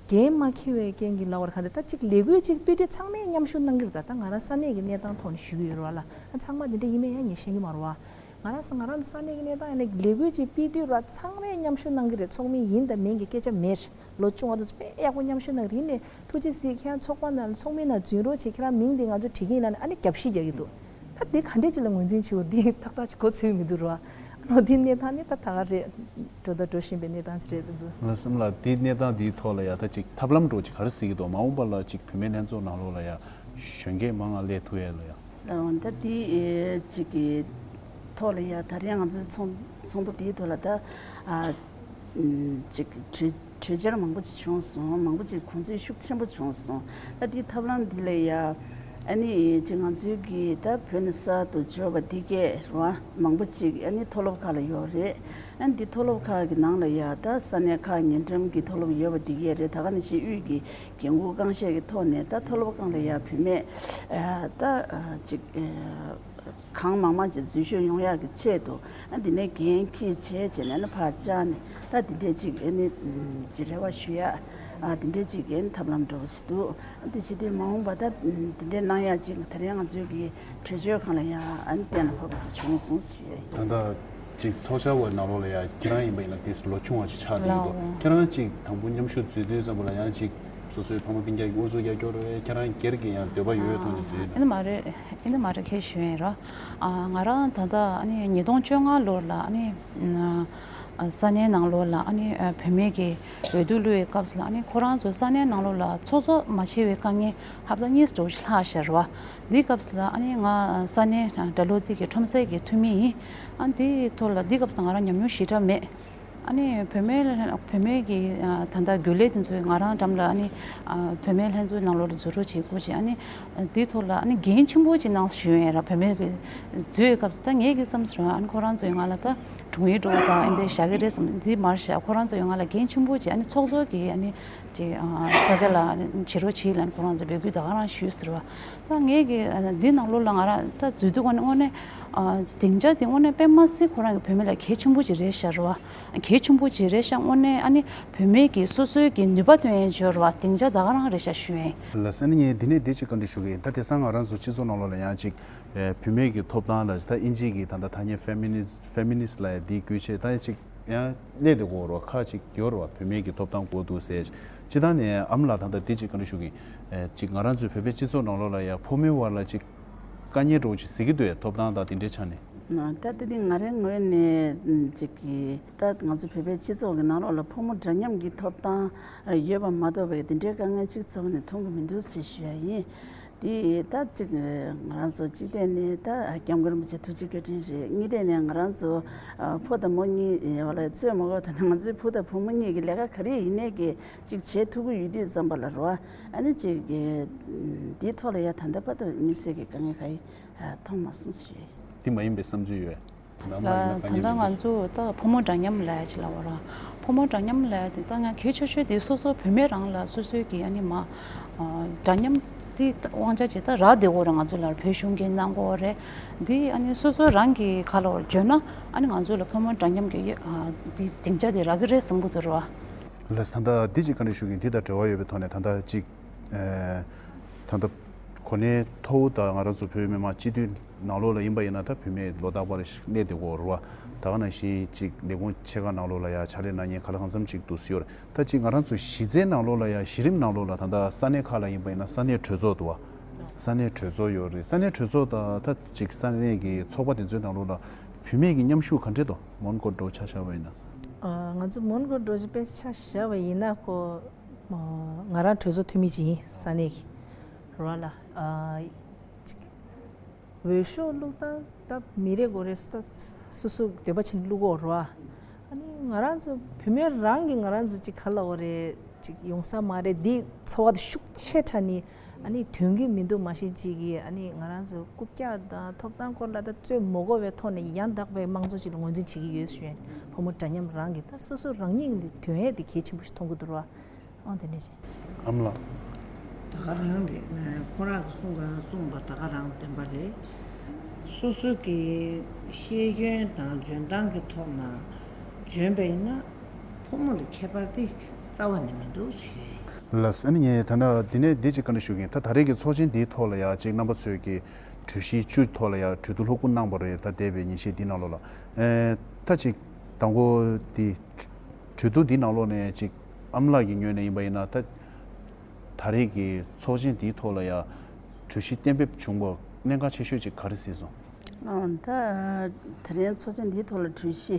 འགན་མ་འཁྱེར་བའི་རྐྱེན་གྱིས་ལབ་པར་ག་རེ་ད་ཅིག་ལས་འགུལ་ཅིག་སྤེལ་དུས་ཚང་མས་མཉམ་ཞུགས་གནང་གི་རེད། ད་ད་ང་རང་ས་གནས་ཀྱི་གནས་སྟངས་ཐོག་ནས་ཞུ་གི་ཡོད་རེད་བ་ལ། ཨ་ཚང་མ་འདི་འདྲ་ཡིན་མིན་ཡང་ངས་ཤེས་ཀྱི་མ་རེད་བ། ང་རང་ས་ང་རང་ས་གནས་ཀྱི་གནས་སྟངས་ཡིན་ན་ལས་འགུལ་ཅིག་སྤེལ་དུས་ར་ཚང་མས་མཉམ་ཞུགས་གནང་གི་རེད། ཚོགས་མི་ཡིན་དང་མིན་གྱི་སྐད་ཆ་མེད། ལོ་བཅོ་ལྔ་དེ་ཚོ་དཔེ་ཡག་པོ་མཉམ་ཞུགས་གནང་གི་རེད། ཡིན་ནའི་ཐུགས་རྗེ་གཟིགས་ཁྱེད་རང་ཚོགས་པ་ནང་ཚོགས་མི་ནང་འཛུལ་རོགས་བྱེད། ཁྱེད་རང་མིང་འདི་ང་ཚོ་བྲིས་ཀྱི་ཡིན་ལབ་ནས་ཨ་ནི་རྒྱབ་བཤིག་རྒྱག་གི་འདུག་ད་འདི་ག་འདྲས་ཅིག་ལ་ངོས་འཛིན་བྱེད་དགོས་འདི་ཏག་ཏག་ཅིག་གོ་ཚོད་མི་འདུག་ར། ཨ་ནོ་འདི་གནས་སྟངས་ནི་ད་ད་ག་རེད། འགྲོ་ད་འགྲོ་བཞིན་པའི་གནས་སྟངས་ཅིག་རེད་འདི་ཚོ། ང་སེམས་ལ་འདི་གནས་སྟངས་འདིའི་ཐོག་ལ་ཡ་ད་ཅིག་ཐབས་ལམ་འདྲ་ཅིག་ག་རེ་གཟིགས་ཀྱི་འདུག་མ་འོངས་པ་ལ་ཅིག་བུད་མེད་ལྷན་ཚོགས་ནང་ལོགས་ལ་ཡ་གཞོན་སྐྱེས་མང་ང་སླེབས་ཐུབ་ཡས་ལ་ཡ། ད་འདི་ཅིག་གི་ཐོག་ལ་ཡ་ད་རེས་ང་ཚོའི་ཚོགས་ཚོགས་འདུ་འདིའི་ཐོག་ལ་ད་ཨ་ཅིག་གྲོས་གྲོས་འཆར་མང་པོ་ཅིག་བྱུང་སོང་། མང་པོ་ཅིག་གོ་ཚོད་ཤུགས་ཆེན་པོ་བྱུང་སོང་། ད་འདི་ཐབས་ལམ་འདི་ལ་ཡ་ ཨ་ནི་ཅིག་ང་ཚོའི་གི་ད་བོད་ནས་གསར་དུ་འབྱོར་བ་འདི་གས་རེད་བ། མང་པོ་ཅིག་ཨ་ནི་མཐོ་སློབ་ཁག་ལ་ཡོད་རེད། ཨ་ནི་འདི་མཐོ་སློབ་ཁག་གི་ནང་ལ་ཡ་ད་ས་གནས་ཁག་ཉེ་འགྲམ་གི་མཐོ་སློབ་ཡོད་པ་འདི་གས་རེད། ད་ག་ནང་བཞིན་དབུས་ཀྱི་འགན་འཁུར་རྐང་ཤད་ཀྱི་ཐོག་ནས་ད་མཐོ་སློབ་ཁག་ལ་ཡ་བུད་མེད་ཨ་ད་ཨ་ཅིག་ཨ་གང་མང་མང་ཅིག་འཛུལ་ཞུགས་ཡོང་ཡག་གི་ཆེད་དུ་ཨ་འདི་ནས་འགན་འཁྱེར་བྱས་བྱས་ནས་ཨ་ནི་ཕར་བཅར་ནས་ད་འདི་འདྲས་ཅིག་ཨ་ནི་ཅིག་རེ་བ་ཞུ་ཡ་ཨ་འདི་འདྲས་ཅིག་ཨ་ནི་ཐབས་ལམ་འགྲོ་བ་ཞིག་འདུག་ཨ་འདི་བྱེད་དུས་མ་འོངས་པ་ད་འདི་འདྲས་གནང་ཡ་ཅིག་དེ་རིང་ང་ཚོའི་གི་གྲོས་ཆོད་ཁང་ལ་ཡ་ཨ་ནི་གཏན་ལ་ཕབ་པ་ཅིག་བྱུང་སོང་ཞུ་ཡ་ཡིན། ད་ལྟ་ཅིག་ཚོགས་བཅར་བའི་ནང་ལོགས་ལ་ཡ་ཁྱེད་རང་ཡིན་པ་ཡིན་ན་དེ་ལོ་ཆུང་བ་ཅིག་ཆགས་བསྡད་ཀྱི་འདུག་ལའོ། ཁྱེད་རང་ཅིག་དང་པོ་མཉམ་ཞུགས་མཛད་དུས་ཙམ་པ་ལ་ཡང་ཅིག་སོ་སོའི་ཕ་མ་སྤུན་ཀྱག་གི་ཨུ་ཚུགས་རྒྱག་སྐྱོར་རེད། ཁྱེད་རང་སྒེར་གྱི་ཡང་འདོད་པ་ཡོད་ཐོག་ནས་བཟོས་ཡིན་ཨེ་ན་མ་རེད། ཨེ་ན་མ་རེད། ཁྱེད་ཞུ་ཡིན་ར། ཨ་ང་རང་ད་ལྟ་ཨ་ནི་ཉིས་སྟོང་བཅོ་ལྔ་ལོར་ལ་ཨ་ནི་ཨ་ས་གནས་ནང་ལོགས་ལ་ཨ་ནི་ཨ་བུད་མེད་ཀྱི་འོས་བསྡུ་བླུགས་པའི་སྐབས་སུ་ལ་ཨ་ནི་ཁོ་རང་ཚོ་ས་གནས་ནང་ལོགས་ལ་ཚོགས་གཙོ་མ་བྱས་པའི་དཀའ་ངལ་ཧབ་ཏ་གཉིས་འགྲོ་ཞིག་ལྷག་ཤར་བ། འདི་སྐབས་སུ་ལ་ཨ་ནི་ང་ས་གནས་སྦྲ་ལོ་རྩེ་གི་ཁྲོམ་སའི་གི་འཐུས་མི་ཡིན། ཨ་འདིའི་ཐོག་ལ་འདི་སྐབས་སུ་ང་རང་ཉམས་མྱོང་ཞེ་དྲག་མེད། ཨ་ནི་བུད་མེད་བུད་མེད་ཀྱི་ཨ་ད་ལྟ་རྒྱུན་ལས་དེ་ཚོས་ང་རང་འགྲམ་ལ་ཨ་ནི་ཨ་བུད་མེད་ལྷན་ཚོགས་ནང་ལོགས་ལ་འཛུལ་རོགས་བྱེད་དགོས་ཅེས་ཨ་ནི་འདིའི་ཐོག་ལ་ཨ་ནི་འགན་ཆེན་པོ་ཅིག་གནང་ཞུ་ཡོད་ར། བུད་མེད་ཀྱི་འཛུལ་བའི་སྐབས་སུ་ད་ངེད་ཀྱི་བསམ་ཚུལ་ཨ་ནི་ཁོ་རང་ཚོས་ང་ལ་ད་དྲུང་ཡིག་འགྲོ་བ་དང་ཨེ་འདྲ་བཞག་གི་རེད་བསམ། འདི་མར་བཞག་ཁོ་རང་ཚོས་ང་ལ་འགན་ཆེན་པོ་ཅིག་ཨ་ནི་ཚོགས་གཙོ་གི་ཨ་ནི་ཅིག་ས་ཆ་ལ་བྱེད་རོགས་བྱེད་ལ་ཁོ་རང་ཚོས་འབོད་སྐུལ་ད་ག་རང་ཞུས་ཟེར་བ། ད་ངེད་ཀྱི་འདི་ནང་ལོགས་ལ་ང་རང་ད་འཛུལ་དུས་ཀ་ནས་དངོས་གནས་སྡིངས་ཆ་དེ་དངོས་གནས་དཔེ་མ་སྲིད་ཁོ་རང་གི་བུད་མེད་ལ་གལ་ཆེན་པོ་ཅིག་རེད་ཤག་རེད་བ། གལ་ཆེན་པོ་ཅིག་རེད་ཤག་དངོས་གནས་ཨ་ནི་བུད་མེད་ཀྱིས་སོ་སོའི་གི་ནུས་པ་བཏོན་ཡས་འབྱོར་བ་སྡིངས་ཆ་ད་ག་རང་རེད་ཤག་ཞུ་ཡིན། ལགས་སོ། ཨ་ནི་ངས་འདི་ནས་འདི་ཅིག་བཀའ་འདྲི་ཞུ་གི་ཡིན། ད་དེང་སང་ང་རང་ཚོ་སྤྱི་ཚོགས་ནང་ལོགས་ལ་ཡང་ཅིག་བུད་མེད་ཀྱི་ཐོབ་ཐང་ལ་ད་ཨིན་ཇི་གི་ད་ལྟ་ཐ་སྙད་ཕེ་མི་ནི་སི་ཕེ་མི་ནི་སི་ལབ་ཡ་འདི་བཀོལ་ཆེད་ད་ཅིག་ཡང་གནས་དེ་གོ་རོ་ཁ་ཅིག་ཡོད་རོ། བུད་མེད་ཀྱི་ཐོབ་ཐང་དགོས་འདུག་ཟེར། སྤྱི་བཏང་ནས་ཨ་མ་ལགས་ད་ལྟ་འདི་ཅིག་བཀའ་འདྲི་ཞུ་གི་ཡིན། ཅིག་ང་རང་ཚོའི་བོད་པའི་སྤྱི་ཚོགས་ནང་ལོགས་ལ་ཡང་ཕོ་མོའི་བར་ལ་ཅིག་དཀའ་ངལ་འདྲ་བོ་ཅིག་གཟིགས་ཀྱི་འདུག་ཡ། ཐོབ་ཐང་དང་དེ་འདྲའི་ཆ་ནས། ད་ལྟ་འདི་ང་རའི་ངོས་ནས་ཅིག་གི་ད་ང་ཚོ་བོད་པའི་སྤྱི་ཚོགས་ཀྱི་ནང་ལོགས་ལ་ཕོ་མོ་འདྲ་མཉམ་གྱི་ཐོབ་ཐང་ཡོད་པ་མ་གཏོགས་པའི་དེ་འདྲའི་དཀའ་ངལ་ཅིག་རྩ་བ་ནས་མཐོང་གི་མི་འདུག་ཟེར་ཞུ་ཡ་ཡིན། དེ་ད་ཅིག་ང་རང་ཚོ་གཅིག་བལྟས་ནས་ད་སྐྱབས་མགོན་རིན་པོ་ཆེ་ཐུགས་རྗེ་བཀའ་དྲིན་རེད། གཉིས་བལྟས་ནས་ང་རང་ཚོ་ཕོ་དང་མོ་གཉིས་བ་ལ་རྩོད་མ་དགོས། ད་ནི་ང་ཚོའི་བུ་དང་བུ་མོ་གཉིས་ཀྱི་ལས་ཀ་ག་རེ་ཡིན་ནའི་གི་ཅིག་བྱེད་ཐུབ་ཀྱི་ཡོད་དུས་ཙམ་པ་ལ་རོ། ཨ་ནི་ཅིག་གི་འདིའི་ཐོག་ལ་ཡ་ད་ལྟ་བར་དུ་དམིགས་བསལ་གྱི་དཀའ་ངལ་ག་ཡི་མཐོང་མ་སོང་ཞུ་ཡ་ཡིན། དེ་མ་ཡིན་པའི་བསམ་ཚུལ་ཡོད། ལ་ད་ལྟ་ང་ཚོ་ད་ཕོ་མོ་འདྲ་མཉམ་ལབ་ཡ་ཅིག་ལབ་པ་ར། ཕོ་མོ་འདྲ་མཉམ་ལབ་ཡ་དེ་ད་ང་གལ་ཆེ་ཤོས་དེ་སོ་སོ་བུད་མེད་རང་ལ་སོ་སོའི་གི་ཨ་ནི་མ་འདྲ་མཉམ་དེ་དབང་ཆ་ཅིག་ད་རག་བསྡད་ཡོད་རེད། ང་ཚོ་ལ་བོད་གཞུང་གིས་གནང་གི་ཡོད་རེད། དེ་ཨ་ནི་སོ་སོ་རང་གི་ཁ་ལ་བརྗོད་ན་ཨ་ནི་ང་ཚོ་ལ་ཕོ་མོ་འདྲ་མཉམ་གི་དེ་སྡིངས་ཆ་དེ་རག་གི་རེད་བསམ་གི་འདུག་ར། ལགས་སོ། ད་ལྟ་འདི་ཅིག་བཀའ་འདྲི་ཞུ་གི་ཡིན། འདི་དང་འབྲེལ་བ་ཡོད་པའི་ཐོག་ནས་ད་ལྟ་ཅིག་ཨ་ད་ལྟ་གོ་གནས་མཐོ་བོ་དང་ང་རང་ཚོ་བོད་མི་མང་སྤྱི་འཐུས་ནང་ལོགས་ལ་ཡིན་པ་ཡིན་ན་ད་བུད་མེད་ལོ་རྟག་པར་གནས་བསྡད་ཀྱི་ཡོད་རེད་བ། ད་ག་ནང་བཞིན་ཅིག་ལས་ཁུངས་ཆེ་ཁག་ནང་ལོགས་ལ་ཡང་ཕྱག་ལས་གནང་མཁན་གང་ལ་གང་འཚམ་ཅིག་འདུག་སེ་ཡོད་རེད། ད་ཅིག་ང་རང་ཚོ་གཞི་རྩའི་ནང་ལོགས་ལ་ཡང་གཞི་རིམ་ནང་ལོགས་ལ་ད་ལྟ་ས་གནས་ཁག་ལ་ཡིན་པ་ཡིན་ན་ས་གནས་གྲོས་ཚོགས་འདུག་བ། ས་གནས་གྲོས་ཚོགས་ཡོད་རེད། ས་གནས་གྲོས་ཚོགས་དང་ད་ཅིག་ས་གནས་ཀྱི་ཚོགས་པ་དེ་ཚོའི་ནང་ལོགས་ལ་བུད་མེད་ཀྱི་མཉམ་ཞུགས་ག་འདྲས་འདུག་མོན་གྷོ་འདྲ་བོ་ཆ་བཞག་པ་ཡིན་ན། ཨ་ང་ཚོ་མོན་གྷོ་འདྲ་བོ་ཅིག་དཔེ་ཆ་བཞག་པ་ཡིན་ན་ཁོ་ང་རང་གྲོས་ཚོགས་འཐུས་མི་ཅིག་ཡིན། ས་གནས་ཀྱི་རོ་ལ་ཨ་ཅིག་འོས་ཤོག་བླུགས་སྟངས་ད་མི་རེ་ངོ་རེ་ད་སོ་སོ་འདོད་པ་བྱས་ནས་བླུགས་ཀྱི་ཡོད་རེད་བ། ཨ་ནི་ང་རང་ཚོ་བུད་མེད་རང་གིས་ང་རང་ཚོ་ཅིག་ག་ལབ་དགོས་རེད། ཅིག་ཡོང་ས་མ་རེད། འདི་ཚོར་བ་དེ་ཤུགས་ཆེ་དྲགས་ནས་ཨ་ནི་ཐོན་གྱི་མི་འདུག་མ་གཞི་ཅིག་གིས་ཨ་ནི་ང་རང་ཚོ་རྐུབ་བཀྱག་དང་ཐོབ་ཐང་སྐོར་ལ་ད་རྩོད་མ་དགོས་པའི་ཐོག་ནས་ཡང་དག་པའི་དམངས་གཙོ་ཅིག་ལ་ངོས་འཛིན་བྱེད་ཀྱི་ཡོད་ཞུ་ཡ་ཡིན། ཕོ་མོ་འདྲ་མཉམ་རང་གིས་ད་སོ་སོ་རང་ཉིད་ཀྱིས་འདི་ཐོན་ཡས་དེ་གལ་ཆེན་པོ་ཞིག་མཐོང་གི་འདུག་ར། ཨང་དེ་འདྲ་ཞིག་ཨ་མ་ལགས། ད་ག་རང་རེད། ཁོ་རང་གིས་གསུངས་ག་གསུངས་པ་ད་ག་རང་བདེན་པ་རེད། སོ་སོ་གི་ཤེས་ཡོན་དང་འཇོན་ཐང་གི་ཐོག་ནས་འཇོན་པ་ཡིན་ན་ཕོ་མོ་ལ་ཁྱད་པར་དེ་རྩ་བ་ནས་མི་འདུག་ཞུ་ཡ་ཡིན། ལགས་སོ། ཨ་ནི་ངས་ད་ལྟ་འདི་ནས་འདི་ཅིག་བཀའ་འདྲི་ཞུ་གི་ཡིན། ད་ད་རེས་ཀྱི་ཚོགས་ཆེན་འདིའི་ཐོག་ལ་ཡ་ཅིག་རྣམ་པ་ཚོས་ཀྱི་གྲོས་གཞི་བཅུ་ཐོག་ལ་ཡ་གྲོས་བསྡུར་ལྷུག་པོ་གནང་བ་རེད། ད་འདས་པའི་ཉིན་ཤས་འདིའི་ནང་ལོགས་ལ། ཨེ་ད་ཅིག་དང་པོ་འདི་གྲོས་བསྡུར་འདིའི་ནང་ལོགས་ནས་ཅིག་ཨ་མ་ལགས་ཀྱི་ངོས་ནས་ཡིན་པ་ཡིན་ན་ད་ད་རེས་ཀྱི་ཚོགས་ཆེན་འདིའི་ཐོག་ལ་ཡ་གྲོས་གཞི་གཏན་འབེབས་བྱུང་བ་གནད་འགག་ཆེ་ཤོས་ཅིག་ག་རེ་གཟིགས་སོང་། ཨ་ད་དེ་རིང་ཚོགས་ཆེན་འདིའི་ཐོག་ལ་གྲོས་གཞི་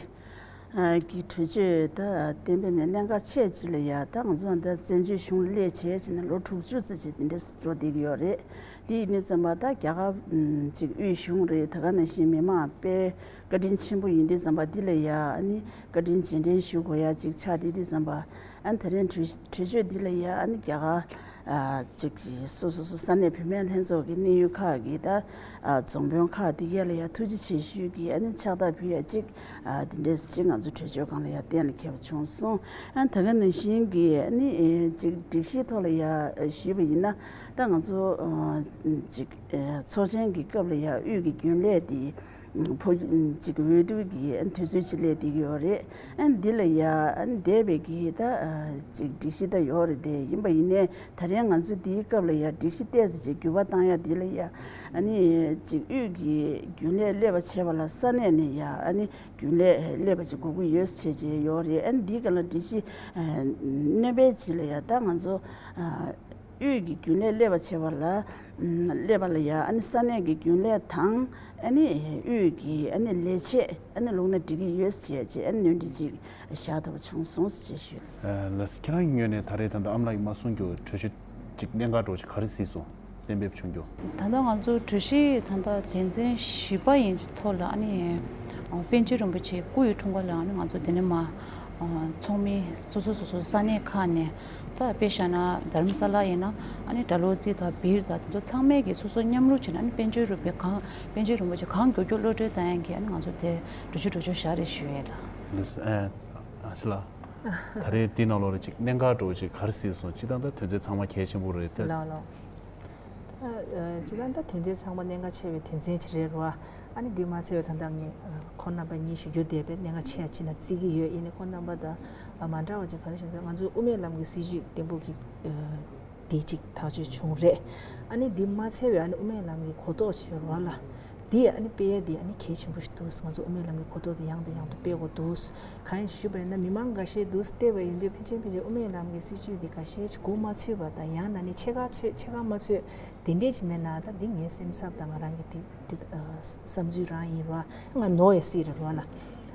གི་གྲོས་ཆོད་ད་གཏན་འབེབས་ནས་གནད་འགག་ཆེ་ཅིག་ལ་ཡ་ད་ང་ཚོ་ད་བཙན་བྱོལ་གཞུང་ལ་སླེབས་བྱས་བྱས་ནས་ལོ་དྲུག་ཅུ་ཙམ་ཅིག་འདི་འདྲ་འགྲོ་བསྡད་ཀྱི་ཡོད་རེད། དེ་ཡིན་དུས་ཙམ་པ་ད་རྒྱ་གར་ཅིག་དབུས་གཞུང་རེད། ད་ག་ནང་བཞིན་མི་མང་དཔེ་བཀའ་དྲིན་ཆེན་པོ་ཡིན་དུས་ཙམ་པ་འདི་ལ་ཡ་ཨ་ནི་བཀའ་དྲིན་རྗེས་དྲན་ཞུ་དགོས་ཡ་ཅིག་ཆགས་བསྡད་དུས་ཙམ་པ་ཨ་ནི་དེ་རིང་གྲོས་གྲོས་ཆོད་འདི་ལ་ཡ་ཨ་ནི་རྒྱ་གར་ ཨ་ཅིག་གི་སོ་སོ་སོ་ས་གནས་བུད་མེད་ལྷན་ཚོགས་ཀྱི་གནད་ཡོད་ཁག་གི་ད་ཨ་རྫོང་དཔོན་ཁག་འདི་གས་ལ་ཡ་ཐུགས་རྗེ་ཆེ་ཞུས་ཀྱི་ཨ་ནི་ཕྱག་རྟགས་ཕུལ་ཡ་ཅིག་ཨ་འདི་འདྲས་ཅིག་ང་ཚོ་གྲོས་ཆོད་ཁང་ལ་ཡ་གཏན་ལ་འཁེལ་བ་བྱུང་སོང་། ཨ་ད་ག་ནང་བཞིན་གྱི་ཨ་ནི་ཨེ་ཅིག་སྒྲིག་གཞིའི་ཐོག་ལ་ཡ་ཞུས་པ་ཡིན་ན་ད་ང་ཚོ་ཨ་ཅིག་ཨེ་ཚོགས་ཆེན་གྱི་སྐབས་ལ་ཡ་དབུས་ཀྱི་རྒྱུན་ལས་དེ་ཕོ་ཅིག་འོས་བསྡུ་གི་དུས་ཚོད་ཅིག་སླེབས་བསྡད་ཀྱི་ཡོད་རེད། ཨ་འདི་ལ་ཡ་ཨ་འདས་པའི་གི་ད་ཨ་ཅིག་སྒྲིག་གཞི་ད་ཡོད་རེད་དེ། ཡིན་པ་ཡིན་ནའི་ད་རེས་ང་ཚོ་འདིའི་སྐབས་ལ་ཡ་སྒྲིག་གཞི་ཏོག་ཙམ་ཅིག་འགྱུར་བ་བཏང་ཡ་འདི་ལ་ཡ་ཨ་ནི་ཅིག་དབུས་ཀྱི་རྒྱུན་ལས་སླེབས་པ་བྱས་པ་ལ་ས་གནས་ནས་ཡ་ཨ་ནི་རྒྱུན་ལས་སླེབས་པ་ཅིག་དགོས་ཀྱི་ཡོད་ཟེར་བྱས་ཡོད་རེད། ཨ་ནི་འདིའི་སྒང་ལ་སྒྲིག་གཞི་ཨ་སྣོན་པའི་ཅིག་ལ་ཡ་ད་ང་ཚོ་ཨ་དབུས་ཀྱི་རྒྱུན་ལས་སླེབས་པ་བྱས་པ་ལ་ཨམ་སླེབས་པ་ལ་ཡ་ཨ་ནི་ས་གནས་ཀྱི་རྒྱུན་ལས་དང་ཨ་ནི་དབུས་ཀྱི་ཨ་ནི་ལས་བྱེད་ཨ་ནི་བླུགས་ན་འགྲིག་གི་ཡོད་ཟེར་བྱས་ཨ་ནི་ནོར་འཁྲུལ་ཅིག་བཞག་ཐུབ་པ་བྱུང་སོང་ཟེར་ཞུ། ལགས། ཁྱེད་རང་གི་ངོས་ནས་ད་རེས་ད་ལྟ་ཨ་མ་ལགས་ཀྱིས་མ་གསུངས་རྒྱུ་གྲོས་ཆོད་ཅིག་གནད་འགག་འདྲ་བོ་ཅིག་ག་རེ་གཟིགས་སོང་། གཏན་འབེབས་བྱུང་རྒྱུ། ད་ལྟ་ང་ཚོ་གྲོས་གཞི་ད་ལྟ་དོན་ཚན་བཞི་པ་ཡིན་ཐོག་ལ་ཨ་ནི་པཎ་ཆེན་རིན་པོ་ཆེ་སྐུ་ཡི་འཁྲུངས་སྐར་ལ་ཨ་ནི་ང་ཚོ་དེ་ནས་མ་ཚོགས་མི་སོ་སོ་སོ་སོ་ས་གནས་ཁག་ནས་ད་དཔེ་བཞག་ན་རྡ་རམ་ས་ལ་ཡིན་ན་ཨ་ནི་ཌལ་ཧོ་ཛི་དང་བིར་དང་དེ་ཚོ་ཚང་མས་ཀྱི་སོ་སོ་མཉམ་རུབ་བྱས་ནས་ཨ་ནི་པཎ་ཆེན་རིན་པོ་ཆེ་གང་པཎ་ཆེན་རིན་པོ་ཆེ་གང་མགྱོགས་མགྱོགས་གློད་གྲོལ་བཏང་ཡག་གི་ཨ་ནི་ང་ཚོ་དེ་གྲོས་ཆོད་གྲོས་ཆོད་བཞག་རེད་ཞུ་ཡས་ལ། ལགས་སོ། ཨ་ཅེ་ལགས། ད་རེས་འདི་ནང་ལོགས་ལ་ཅིག་གནད་འགག་འདྲ་བོ་ཅིག་ག་རེ་གཟིགས་སོང་། སྤྱིར་བཏང་ད་དོན་ཚན་ཚང་མ་གལ་ཆེན་པོ་རེད་ད། ལགས་ལགས། ད་ཨ་སྤྱིར་བཏང་ད་དོན་ཚན་ཚང་མ་གནད་འགག་ཆེ་བའི་དོན་ཚན་ཅིག་རེད་རོ། ཨ་ནི་འདི་མ་ཚད་པའི་ད་ལྟ་ངས་ཨ་ཁོང་རྣམ་པ་གཉིས་ཞུ་རྒྱུ་བསྡད་པའི་གནད་འགག་ཆེ་ཡ་ཅིག་ན་བརྩི་གི་ཡོད། ཡིན་ནའི་ཁོང་རྣམ་པ་དང་ཨ་མ་འདྲ་བ་ཅིག་ག་རེ་བྱུང་ཚེ་ང་ཚོའི་དབུ་མའི་ལམ་གྱི་སྲིད་བྱུས་བརྟན་པོ་གི་ཨ་དེ་གཅིག་ཐག་གཅོད་བྱུང་རེད། ཨ་ནི་འདི་མ་ཚད་པའི་ཨ་ནི་དབུ་མའི་ལམ་གྱི་གོ་རྟོགས་ཤིག་ཡོད་རེད་བ་ལ། འདི་ཨ་ནི་སྤེལ་ཡ་འདི་ཨ་ནི་གལ་ཆེན་པོ་ཞིག་འདུག་ང་ཚོ་དབུ་མའི་ལམ་གྱི་གོ་རྟོགས་འདི་ཡང་དང་ཡང་དུ་སྤེལ་དགོས་འདུག་གང་ཡིན་ཞུས་པ་ཡིན་ན་མི་མང་འགའ་ཤས་འདུག་བལྟས་པ་ཡིན་དུས་ཕལ་ཆེར་ཕལ་ཆེར་དབུ་མའི་ལམ་གྱི་སྲིད་བྱུས་འདི་འགའ་ཤས་ཤིག་གོ་མ་ཆོད་པ་དང་ཡང་ན་ནི་ཕྱེད་ཀ་ཆོད་ཕྱེད་ཀ་མ་ཆོད་དེ་འདྲས་ཅིག་མེད་ན། ད་འདི་ངའི་སེམས་འཚབ་དང་ང་རང་གི་འདི་འདི་ཨ་བསམ་ཚུལ་རང་ཡིན་རོ། ང་ནོར་ཡ་སྲིད་རེད་རོ་ལ།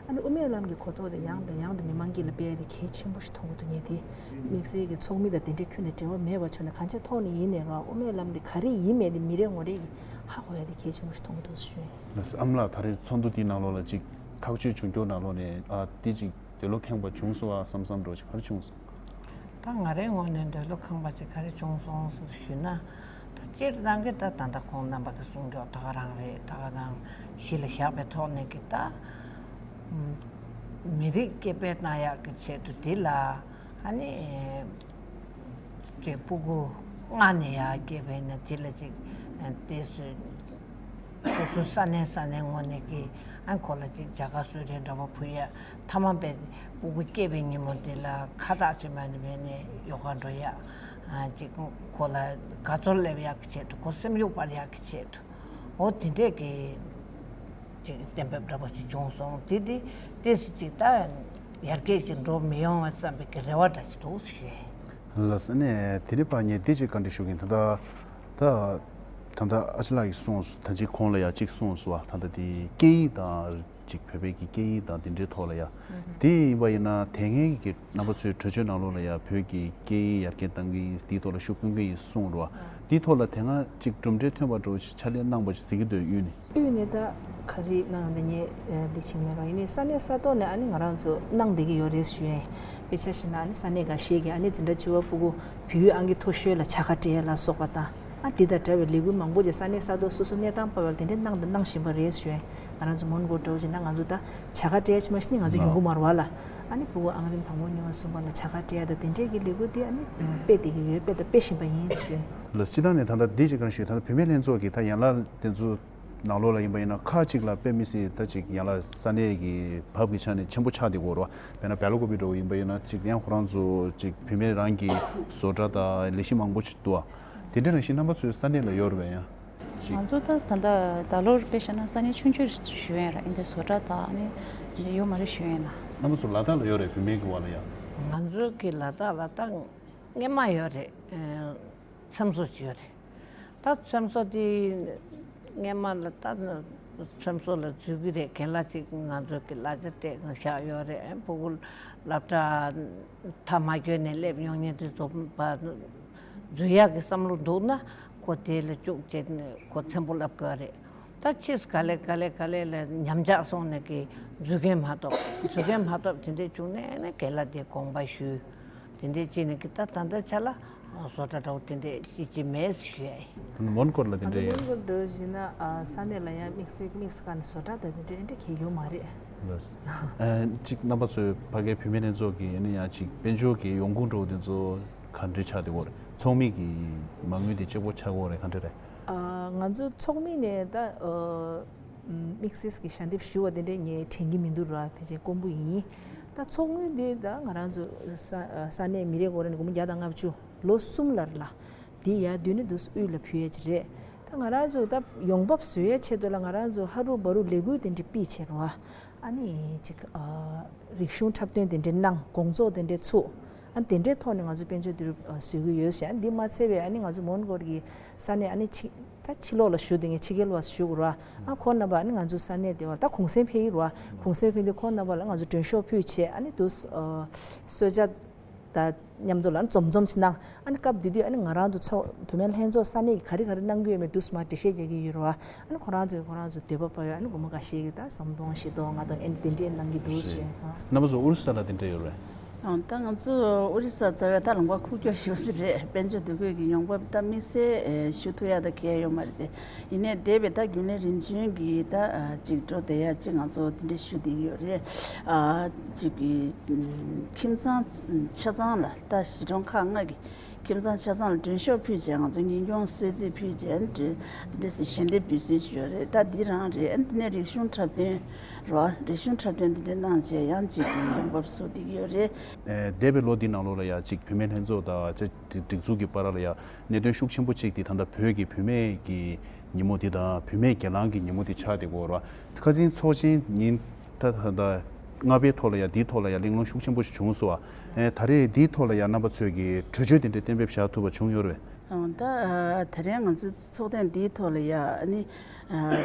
ཨ་ནི་དབུ་མའི་ལམ་གྱི་གོ་རྟོགས་དེ་ཡང་དང་ཡང་དུ་མི་མང་དཀྱིལ་ལ་སྤེལ་ཡ་དེ་གལ་ཆེན་པོ་ཞིག་མཐོང་གི་འདུག་ངས་དེ་དམིགས་བསལ་གྱི་ཚོགས་མི་དང་དེ་འདྲའི་ཁྱོན་ནས་འབྲེལ་བ་མེད་པ་བྱུང་ན་གང་ཅིའི་ཐོག་ནས་ཡིན་ནའི་རོ། དབུ་མའི་ལམ་དེ་ག་རེ་ཡིན་མེད་དེ་མི་རེ་ངོ་རེ་གིས་ཧ་གོ་ཡ་དེ་གལ་ཆེན་པོ་ཞིག་མཐོང་གི་འདུག་ཞུ་ཡིན། ལགས་སོ། ཨ་མ་ལགས། ད་རེས་ཚོགས་འདུ་འདིའི་ནང་ལོགས་ལ་ཅིག་ཐག་གཅོད་བྱུང་རྒྱུ་ནང་ལོགས་ནས་ཨ་འདི་ཅིག་འདོད་བློ་ཁེངས་པ་བྱུང་སོང་བ་བསམ་བསམ་འདྲ་ཅིག་ག་རེ་བྱུང་སོང་། ད་ང་རའི་ངོས་ནས་འདོད་བློ་ཁེངས་པ་ཅིག་ག་རེ་བྱུང་སོང་ཟེར་ཞུས་ན། ད་སྤྱིར་བཏང་གི་ད་ད་ལྟ་ཁོང་རྣམ་པ་གི་གསུང་རྒྱུ་ད་ག་རང་རེད། ད་ག་རང་གཞི་ལ་བཞག་པའི་ཐོག་ནས་ཀྱི་ད་མི་རིགས་སྐྱེད་སྤེལ་གནང་ཡག་གི་ཆེད་དུ་འདི་ལ་ཨ་ནི་ཅིག་སྤུ་གུ་མངགས་ནས་ཡར་སྐྱེས་པ་ཡིན་ན་དེ་ལ་ཅིག་དེ་སུ་སོ་སོའི་ས་གནས་ས་གནས་ངོས་ནས་ཀྱི་ཨ་ཁོ་ལ་ཅིག་བྱ་དགའ་གསོལ་རས་འདྲ་པོ་ཕུལ་ཡ། མཐའ་མ་པའི་སྤུ་གུ་སྐྱེས་པའི་ཉིན་མོ་དེ་ལ་ཁ་བཏགས་ཅིག་མ་ནི་མེད་ནས་ཡོ་ག་འགྲོ་ཡ། ཨ་ཅིག་ཁོ་ལ་དགའ་ཚོར་སླེབས་ཡག་གི་ཆེད་དུ་ཁོ་སེམས་ཤུགས་སྤར་ཡག་གི་ཆེད་དུ་འོ་དེ་འདྲས་ཀྱི་ཅིག་གཏན་འབེབས་འདྲ་པོ་ཞིག་བྱུང་སོང་། དེ་དེ་ཏོག་ཙམ་ཅིག་ད་ཡར་རྒྱས་ཅིག་འགྲོ་མི་ཡོང་བ་བསམ་པའི་གི་རེ་བ་འདྲ་ཞིག་འདུག་ཞུ་ཡས། ལགས་སོ། ཨ་ནི་དེ་ནས་ཕར་ངས་འདི་ཅིག་བཀའ་འདྲི་ཞུ་གི་ཡིན། ད་ལྟ་ད་ད་ལྟ་ཨ་ཅེ་ལགས་ཀྱིས་གསུངས་སོང་། ད་ཅིག་གོང་ལ་ཡ་ཅིག་གསུངས་སོང་བ། ད་ལྟ་དེ་སྐད་ཡིག་དང་ཅིག་བོད་པའི་གི་སྐད་ཡིག་དང་དེ་འདྲའི་ཐོག་ལ་ཡ། དེ་ཡིན་པ་ཡིན་ན་དེ་སྔའི་གི་རྣམ་པ་ཚོའི་གྲོས་ཆོད་ནང་ལོགས་ལ་ཡ་བོད་ཀྱི་སྐད་ཡིག་ཡར་རྒྱས་གཏང་གི་ཡིན། དེའི་ཐོག་ལ་ཤུགས་བསྐྱོན་གི་ཡིན་གསུངས་རོ། དེའི་ཐོག་ལ་དེ་སྔ་ཅིག་གྲུབ་འབྲས་ཐོན་པ་འདྲ་བོ་ཞིག་ཕྱག་ལས་གནང་པ་ཞིག་གཟིགས་ཀྱི་འདུག་དབུས་ནས། དབུས་ནས་ད་ག་རེ་གནང་ཡོད་ན་ངས་འདི་ཕྱིན་མེད་རོ། ཡིན་ནའི་ས་གནས་ས་ཐོག་ནས་ཨ་ནི་ང་རང་ཚོ་གནང་བསྡད་ཀྱི་ཡོད་རེད་ཞུ་ཡས། དཔེ་ཆ་བཞག་ན་ཨ་ནི་ས་གནས་འགའ་ཤས་ཀྱིས་ཨ་ནི་འཛིན་གྲྭ་བཅུ་པ་སྤུ་གུ་བོད་ཡིག་ཨང་ཀི་མཐོ་ཤོས་ལ་བྱ་དགའ་སྤྲད་ཡ་ལ་སོགས་པ་དང་། ཨ་དེ་དང་འདྲ་བའི་ལས་འགུལ་མང་པོ་ཅིག་ས་གནས་ས་ཐོག་སོ་སོ་གནས་སྟངས་བབས་པ་ལ་དེ་འདྲའི་གནང་དང་གནང་བཞིན་པ་རེད་ཞུ་ཡས། ང་རང་ཚོ་མོན་གྷོ་འདྲ་བོ་ཅིག་ན་ང་ཚོ་ད་བྱ་དགའ་སྤྲད་ཡ་ཅིག་མ་གཞི་ནས་ང་ཚོ་ཡོང་གི་མ་རེད་བ་ལ། ཨ་ནི་སྤུ་གུ་ཨང་རིམ་དང་པོ་གཉིས་པ་གསུམ་པ་ལ་བྱ་དགའ་སྤྲད་ཡ་དང་དེ་འདྲའི་གི་ལས་འགུལ་དེ་ཨ་ནི་སྤེལ་བསྡད་ཀྱི་ཡོད། སྤེལ་དང་སྤེལ་བཞིན་པ་ཡིན་ཞུ་ཡས། ལགས། སྤྱིར་བཏང་ནས་ད་ལྟ་འདི་ཅིག་གང་ཞུས། ད་ལྟ་བུད་མེད་ལྷན་ཚོགས་ཀྱི་ད་ཡན་ལག་དེ་ཚོ་ནང་ལོགས་ལ་ཡིན་པ་ཡིན་ན་ཁག་ཅིག་ལ་དཔེ་མི་སྲིད་ད་ཅིག་ཡན་ལག་ས་གནས་ཀྱི་བབ་ཀྱི་ཆ་ནས་ཆེན་པོ་ཆགས་བསྡད་ཀྱི་ཡོད་རེད་བ། དཔེར་ན་སྦེལ་ཀོབ་འདྲ་བོ་ཡིན་པ་ཡིན་ན་ཅིག་ཡང་ཁོ་རང་ཚོ་ཅིག་བུད་མེད་རང་གི་བཟོ་གྲྭ་དང་ལས་གཞི་མང་པོ་ཅིག་འདུག་བ། དེ་འདྲ་ནང་བཞིན་རྣམ་པ་ཚོའི་ས་གནས་ལ་ཡོད་རེད་པས་ཡང་ཅིག་ང་ཚོ་ད་ད་ལྟ་ད་ལོར་དཔེ་བཞག་ན་ས་གནས་ཆུང་ཆུང་ཞུ་ཡིན་ར། ཨིན་དེ་བཟོ་གྲྭ་དང་ཨ་ནི་འདི་ཡོད་མ་རེད་ཞུ་ཡིན་ལ། རྣམ་པ་ཚོ་ལ་དྭགས་ལ་ཡོད་རེད། བུད་མེད་ཀྱི་བར་ལ་ཡང་། ང་ཚོ་གི་ལ་དྭགས་ལ་ད་སྔས་མ་ཡོད་རེད། ཨ་འཚམས་གཟིགས་ཅིག་ཡོད་རེད། ད་འཚམས་གཟིགས་དེ་སྔས་མ་ལ་ད་འཚམས་གཟིགས་ལ་འཛུལ་གི་རེད། རྒན་ལགས་ཅིག་ང་ཚོ་གི་གླ་ཆ་སྤྲད་བཞག་ཡོད་རེད། ཨ་སྤུ་གུ་སློབ་གྲྭ་མཐར་མ་འཁྱོལ་ནས་སླེབས་ཡོང་མཁན་དེ་ཚོ་ཕར་འཛུལ་ཡག་གི་བསམ་བློ་འདུག་ན་ཁོ་དེ་ལ་བཅུག་བྱས་ནས་ཁོ་ཚེམ་བུ་བསླབ་དགོས་རེད། ད་ཕྱིས་སུ་ག་ལེ་ག་ལེ་ག་ལེ་ལ་ཉམས་ཆག་སོང་ནས་ཀྱི་འཛུལ་མཁན་མ་གཏོགས། འཛུལ་མཁན་མ་གཏོགས་དེ་འདྲས་བྱུང་ནས་ནས་རྒན་ལགས་དེ་དགོངས་པ་ཞུས། དེ་འདྲས་བྱས་ནས་ཀྱི་ད་ད་ལྟ་ཆ་ལ་ བཟོ་གྲྭ་འདྲ་བོ་དེ་འདྲས་ཅིག་ཅིག་མེད་ཟེར་ཞུ་ཡ་ཡིན། མོན་གྷོ་ལ་དེ་ང་ཚོ་འདྲས་མོན་གྷོ་འགྲོ་བཞིན་ན་ཨ་ས་གནས་ལ་ཡང་དམིགས་བསལ་དམིགས་བསལ་ག་ནས་བཟོ་གྲྭ་དང་དེ་འདྲས་འདྲས་གས་ཡོད་མ་རེད། ལགས། ཨ་ཅིག་རྣམ་པ་ཚོས་ཕ་གའི་བུད་མེད་ལྷན་ཚོགས་ཀྱི་ཨ་ནི་ཡང་ཅིག་དཔལ་འབྱོར་གྱི་ཡོང་ཁུངས་འདྲ་བོ་དེ་ཚོ་ག་འདྲས་ཆགས་བསྡད་ཡོད་རེད། ཚོགས་མི་གི་མ་དངུལ་དེ་གཅིག་པོ་ཆགས་ཡོད་རེད་ག་འདྲས་རེད། ཨ་ང་ཚོ་ཚོགས་མི་ནས་ད་ཨ་དམིགས་བསལ་གྱི་ཞལ་འདེབས་ཞུ་བ་དེ་འདྲས་ངས་དྲན་གྱི་མི་འདུག་ར། ཕལ་ཆེར་དཀོན་པོ་ཡིན། ད་ཚོགས་དངུལ་འདི་ད་ང་རང་ཚོ་ས་ས་གནས་མི་རེ་ངོ་རེ་ནས་སྒོར་མོ་བརྒྱ་དང་ལྔ་བཅུ་ལོ་གསུམ་ལ་རེད་ལ། འདི་ཡར་བསྡུས་ནས་འདུག་སེ་དབུས་ལ་ཕུལ་ཡ་ཅིག་རེད། ད་ང་རང་ཚོ་ད་ཡོང་འབབ་བཟོ་ཡ་ཆེད་དུ་ལ་ང་རང་ཚོ་ཧ་རུ་བ་རུ་ལས་འགུལ་དེ་འདྲ་སྤེལ་བྱས་རོ། ཨ་ནི་ཅིག་ཨ་རིག་གཞུང་འཁྲབ་སྟོན་དེ་འདྲ་གནང་། དགོང་ཚོགས་དེ་འདྲ་ཚུགས། ཨ་དེ་འདྲའི་ཐོག་ནས་ང་ཚོ་དཔལ་འབྱོར་བསྡུ་རུབ་ཨ་བཟོ་གི་ཡོད་ཤག་འདི་མ་ཚད་པའི་ཨ་ནི་ང་ཚོ་མོན་གྷོ་གི་ས་གནས་ཨ་ནི་ཕྱི་ད་ཕྱི་ལོགས་ལ་བཞུགས་བསྡད་མཁན་ཕྱི་རྒྱལ་བ་བཞུགས་རོ། ཨ་ཁོང་རྣམ་པ་ཨ་ནི་ང་ཚོ་ས་གནས་དེ་བ་ད་གུང་སེང་ཕེབས་ཡི་རོ། གུང་སེང་ཕེབས་དུས་ཁོང་རྣམ་པ་ལ་ང་ཚོ་མགྲོན་ཤོག་ཕུལ་བྱས་ཨ་ནི་འདུག་སེ་ཨ་གསོལ་ཇ་དང་མཉམ་དུ་ལ་འཛོམས་འཛོམས་ཅིག་གནང་། ཨ་ནི་སྐབས་དེ་དུས་ཨ་ནི་ང་རང་ཚོ་ཚོགས་བུད་མེད་ལྷན་ཚོགས་ས་གནས་ཀྱི་ག་རེ་ག་རེ་གནང་གི་ཡོད་མེད་འདུག་སེ་མར་འགྲེལ་བཤད་རྒྱག་གི་ཡོད་རེད་བ། ཨ་ནི་ཁོ་རང་ཚོས་ཁོ་རང་ཚོ་འདོད་པ་ཕབ་ཡོད། ཨ་ནི་སྒོར་མོ་འགའ་ཤས་ཀྱིས་ད་ཟམ་གདོང་བཞི་སྟོང་ལྔ་སྟོང་ཨ་ནི་དེ་འདྲས་གནང་གི་འདུག་ཟེར། རྣམ་པ་ཚོ་ཨོ་རི་ས་ལ་དེ་འདྲས་ཡོད་རེད། ཨང་། ད་ང་ཚོ་ཨོ་རི་ས་རྩ་བའི་ད་ལུང་པ་ཁུག་ཀྱོག་ཞེ་པོ་ཅིག་རེད། དཔལ་འབྱོར་འདུ་འགོད་ཀྱི་ཡོང་འབབ་ད་དམིགས་བསལ་ཨེ་ཞུ་ཐུབ་ཡ་ད་གང་ཡང་ཡོད་མ་རེད་དེ། ཡིན་ནའི་འདས་པའི་ད་རྒྱུན་ལས་རིམ་བྱོན་གྱི་ད་ཨ་ཅིག་འགྲོ་བསྡད་ཡ་ཅིག་ང་ཚོ་དེ་འདྲས་ཞུ་བསྡད་ཀྱི་ཡོད་རེད། ཨ་ཅིག་གི་ཨམ་ཁྱིམ་ཚང་ཆ་ཚང་ལ་ད་གཞིས་གྲོང་ཁག་ལྔ་གི་ཁྱིམ་ཚང་ཆ་ཚང་ལ་མགྲོན་ཤོག་ཕུལ་བྱས་ང་ཚོ་ཉིན་གུང་གསོལ་ཚིགས་ཕུལ་བྱས་དེ་འདྲས་སེ་ཞལ་འདེབས་འབུལ་སྲོལ་ཅིག་ཡོད་རེད། ད་འདི་རང་རེད། ཨ་ནི་དེ་ནས་རིག་གཞུང་འཁྲབ་སྟོན་རོ། རིག་གཞུང་འཁྲབ་སྟོན་དེ་འདྲས་གནང་བྱས་ཡང་ཅིག་ཡོང་འབབ་བཟོ་བསྡད་ཀྱི་ཡོད་རེད། ཨེ་འདས་པའི་ལོ་འདིའི་ནང་ལོགས་ལ་ཡ་ཅིག་བུད་མེད་ལྷན་ཚོགས་དང་ཅིག་སྒྲིག་འཛུགས་ཀྱི་བར་ལ་ཡ་གནད་དོན་ཤུགས་ཆེན་པོ་གཅིག་དེ་ད་ལྟ་བོད་ཀྱི་བུད་མེད་ཀྱི་ཉིན་མོ་འདི་དང་བུད་མེད་སྒེར་ལངས་ཀྱི་ཉིན་མོ་འདི་ཆགས་བསྡད་ཀྱི་ཡོད་རེད་བ། ཁ་སང་ཚོགས་ཆེན་ཉིན་ད་ད་ལྟ་ལྔ་པའི་ཐོག་ལ་ཡ་འདིའི་ཐོག་ལ་ཡ་གླེང་སློང་ཤུགས་ཆེན་པོ་ཞིག་བྱུང་སོང་བ། ཨེ་ད་རེས་འདིའི་ཐོག་ལ་ཡ་རྣམ་པ་ཚོས་ཀྱི་གྲོས་ཆོད་དེ་འདྲ་གཏན་འབེབས་བཞག་ཐུབ་པ་བྱུང་ཡོད་རེད། ཨང་། ད་ཨ་དེ་རིང་ང་ཚོའི་ཚོགས་ཐེངས་འདིའི་ཐོག་ལ་ཡ་ཨ་ནི་ཨ་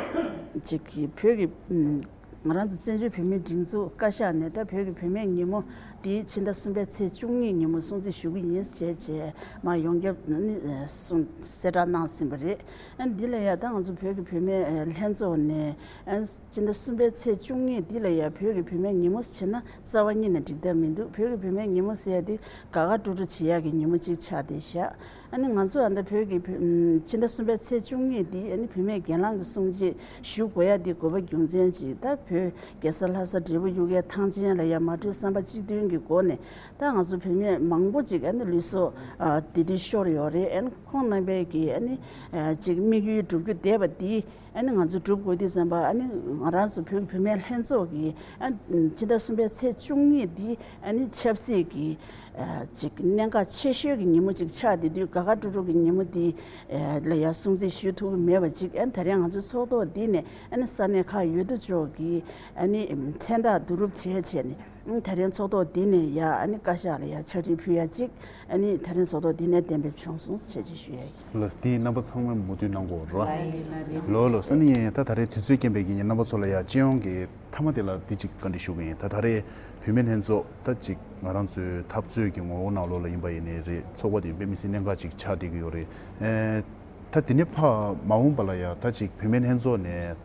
ཅིག་གི་བོད་ཀྱི་ཨམ་ང་རང་ཚོ་བཙན་བྱོལ་བོད་མིའི་སྒྲིག་འཛུགས་བཀའ་ཤག་ནས་ད་བོད་ཀྱི་བུད་མེད་ཉིན་མོ་འདི་ཕྱི་ཟླ་གསུམ་པའི་ཚེས་བཅུ་གཉིས་ཉིན་མོ་སྲུང་བརྩི་ཞུ་གི་ཡིན་ཞེས་བྱས་མར་ཡོངས་ཁྱབ་ཨ་ནི་ཨ་གསུང་གསལ་བསྒྲགས་གནང་ཟིན་པ་རེད། ཨ་འདི་ལ་ཡ་ད་ང་ཚོ་བོད་ཀྱི་བུད་མེད་ཨ་ལྷན་ཚོགས་ནས་ཨ་ཕྱི་ཟླ་གསུམ་པའི་ཚེས་བཅུ་གཉིས་འདི་ལ་ཡ་བོད་ཀྱི་བུད་མེད་ཉིན་མོ་ཟེར་ན་རྩ་བ་ཉིད་ནས་འགྲིག་ཐབས་མི་འདུག་བོད་ཀྱི་བུད་མེད་ཉིན་མོ་ཟེར་ཡ་འདི་དགའ་དགའ་སྤྲོ་སྤྲོ་བྱེད་ཡག་གི་ཉིན་མོ་གཅིག་ཆགས་བསྡད་ཤག་ཨ་ནི་ང་ཚོ་ཨ་ད་བོད་ཀྱི་བུ་ཨམ་ཕྱི་ཟླ་གསུམ་པའི་ཚེས་བཅུ་གཉིས་འདི་ཨ་ནི་བུད་མེད་གྱེན་ལངས་ཀྱི་སྲུང་བརྩི་ཞུ་དགོས་ཡ་འདི་དགོས་པ་རྒྱུ་མཚན་གཅིག་ད་བོད་རྒྱལ་ས་ལྷ་ས་འབྲས་སྤུངས་གཡུལ་ཁའི་ཐང་ཆེན་ལ་ཡ་མ་གྲོས་བསམ་པ་གཅིག་མཐུན་གྱི་སྒོ་ནས་ད་ང་ཚོ་བུད་མེད་མང་པོ་ཅིག་ཨ་ནི་ལུས་སྲོག་ཨ་དེ་དུས་ཤོར་ཡོད་རེད། ཨ་ནི་ཁོང་རྣམ་པའི་གི་ཨ་ནི་ཨ་ཅིག་དམིགས་ཡུལ་བསྒྲུབ་རྒྱུ་བསྡད་པ་འདི་ཨ་ནི་ང་ཚོ་སྒྲུབ་དགོས་དུས་ཙམ་པ་ཨ་ནི་ང་རང་ཚོ་བོད་བུད་མེད་ལྷན་ཚོགས་ཀྱི་ཨ་ཕྱི་ཟླ་གསུམ་པའི་ཚེས་བཅུ་གཉིས་འདི་ཨ་ནི་ཆབ་སྲིད་ཀྱི་ཨ་ཅིག་གནད་འགག་ཆེ་ཤོས་ཀྱི་ཉིན་མོ་ཅིག་ཆགས་བསྡད་དུས་དགའ་དགའ་སྤྲོ་སྤྲོ་གི་ཉིན་མོ་འདི་ཨ་ལ་ཡ་སྲུང་བརྩི་ཞུ་ཐུབ་ཀྱི་མེད་པ་ཅིག་ཨ་ནི་ད་རེས་ང་ཚོའི་ཚོགས་ཐོག་འདི་ནས་ཨ་ནི་ས་གནས་ཁག་ཡོད་དོ་ཅོག་གི་ཨ་ནི་མཚན་རྟགས་བསྡུ་རུབ་བྱས་བྱས་ནས་ཨ་ནི་ད་རེས་ཚོགས་ཐོག་འདི་ནས་ཡ་ཨ་ནི་བཀའ་ཤག་ལ་ཡ་ཕྱག་བྲིས་ཕུལ་ཡ་ཅིག་ཨ་ནི་ད་རེས་ཚོགས་ཐོག་འདི་ནས་གཏན་འབེབས་བྱུང་སོང་ཞེས་ཅིག་ཞུ་ཡ་ཡིན། ལགས། འདི་རྣམ་པ་ཚང་མས་མོས་མཐུན་གནང་དགོས་རེད། ལོ་ལོ་ས་ནི་ད་ད་རེས་དུས་ཚོད་རྐྱེན་པས་ཀྱི་རྣམ་པ་ཚོ་ལ་ཡ་སྤྱི་ཡོངས་ཀྱི་མཐའ་མ་དེ་ལ་འདི་གཅིག་བཀའ་འདྲི་ཞུ་གི་ཡིན། ད་ད་རེས་བུད་མེད་ལྷན་ཚོགས་ད་གཅིག་ང་རང་ཚོའི་འཐབ་རྩོད་ཀྱི་ངོ་བོ་ནང་ལོགས་ལ་ཡིན་པ་ཡིན་ནའི་རེད། ཚོགས་པ་དེ་དཔེ་མི་སྲིད་གནད་འགག་ཅིག་ཆགས་བསྡད་ཀྱི་ཡོད་རེད། ཨེ་ད་དེ་ནས་ཕར་མ་འོངས་པ་ལ་ཡ་ད་གཅིག་བུད་མེད་ལྷན་ཚོགས་ནས་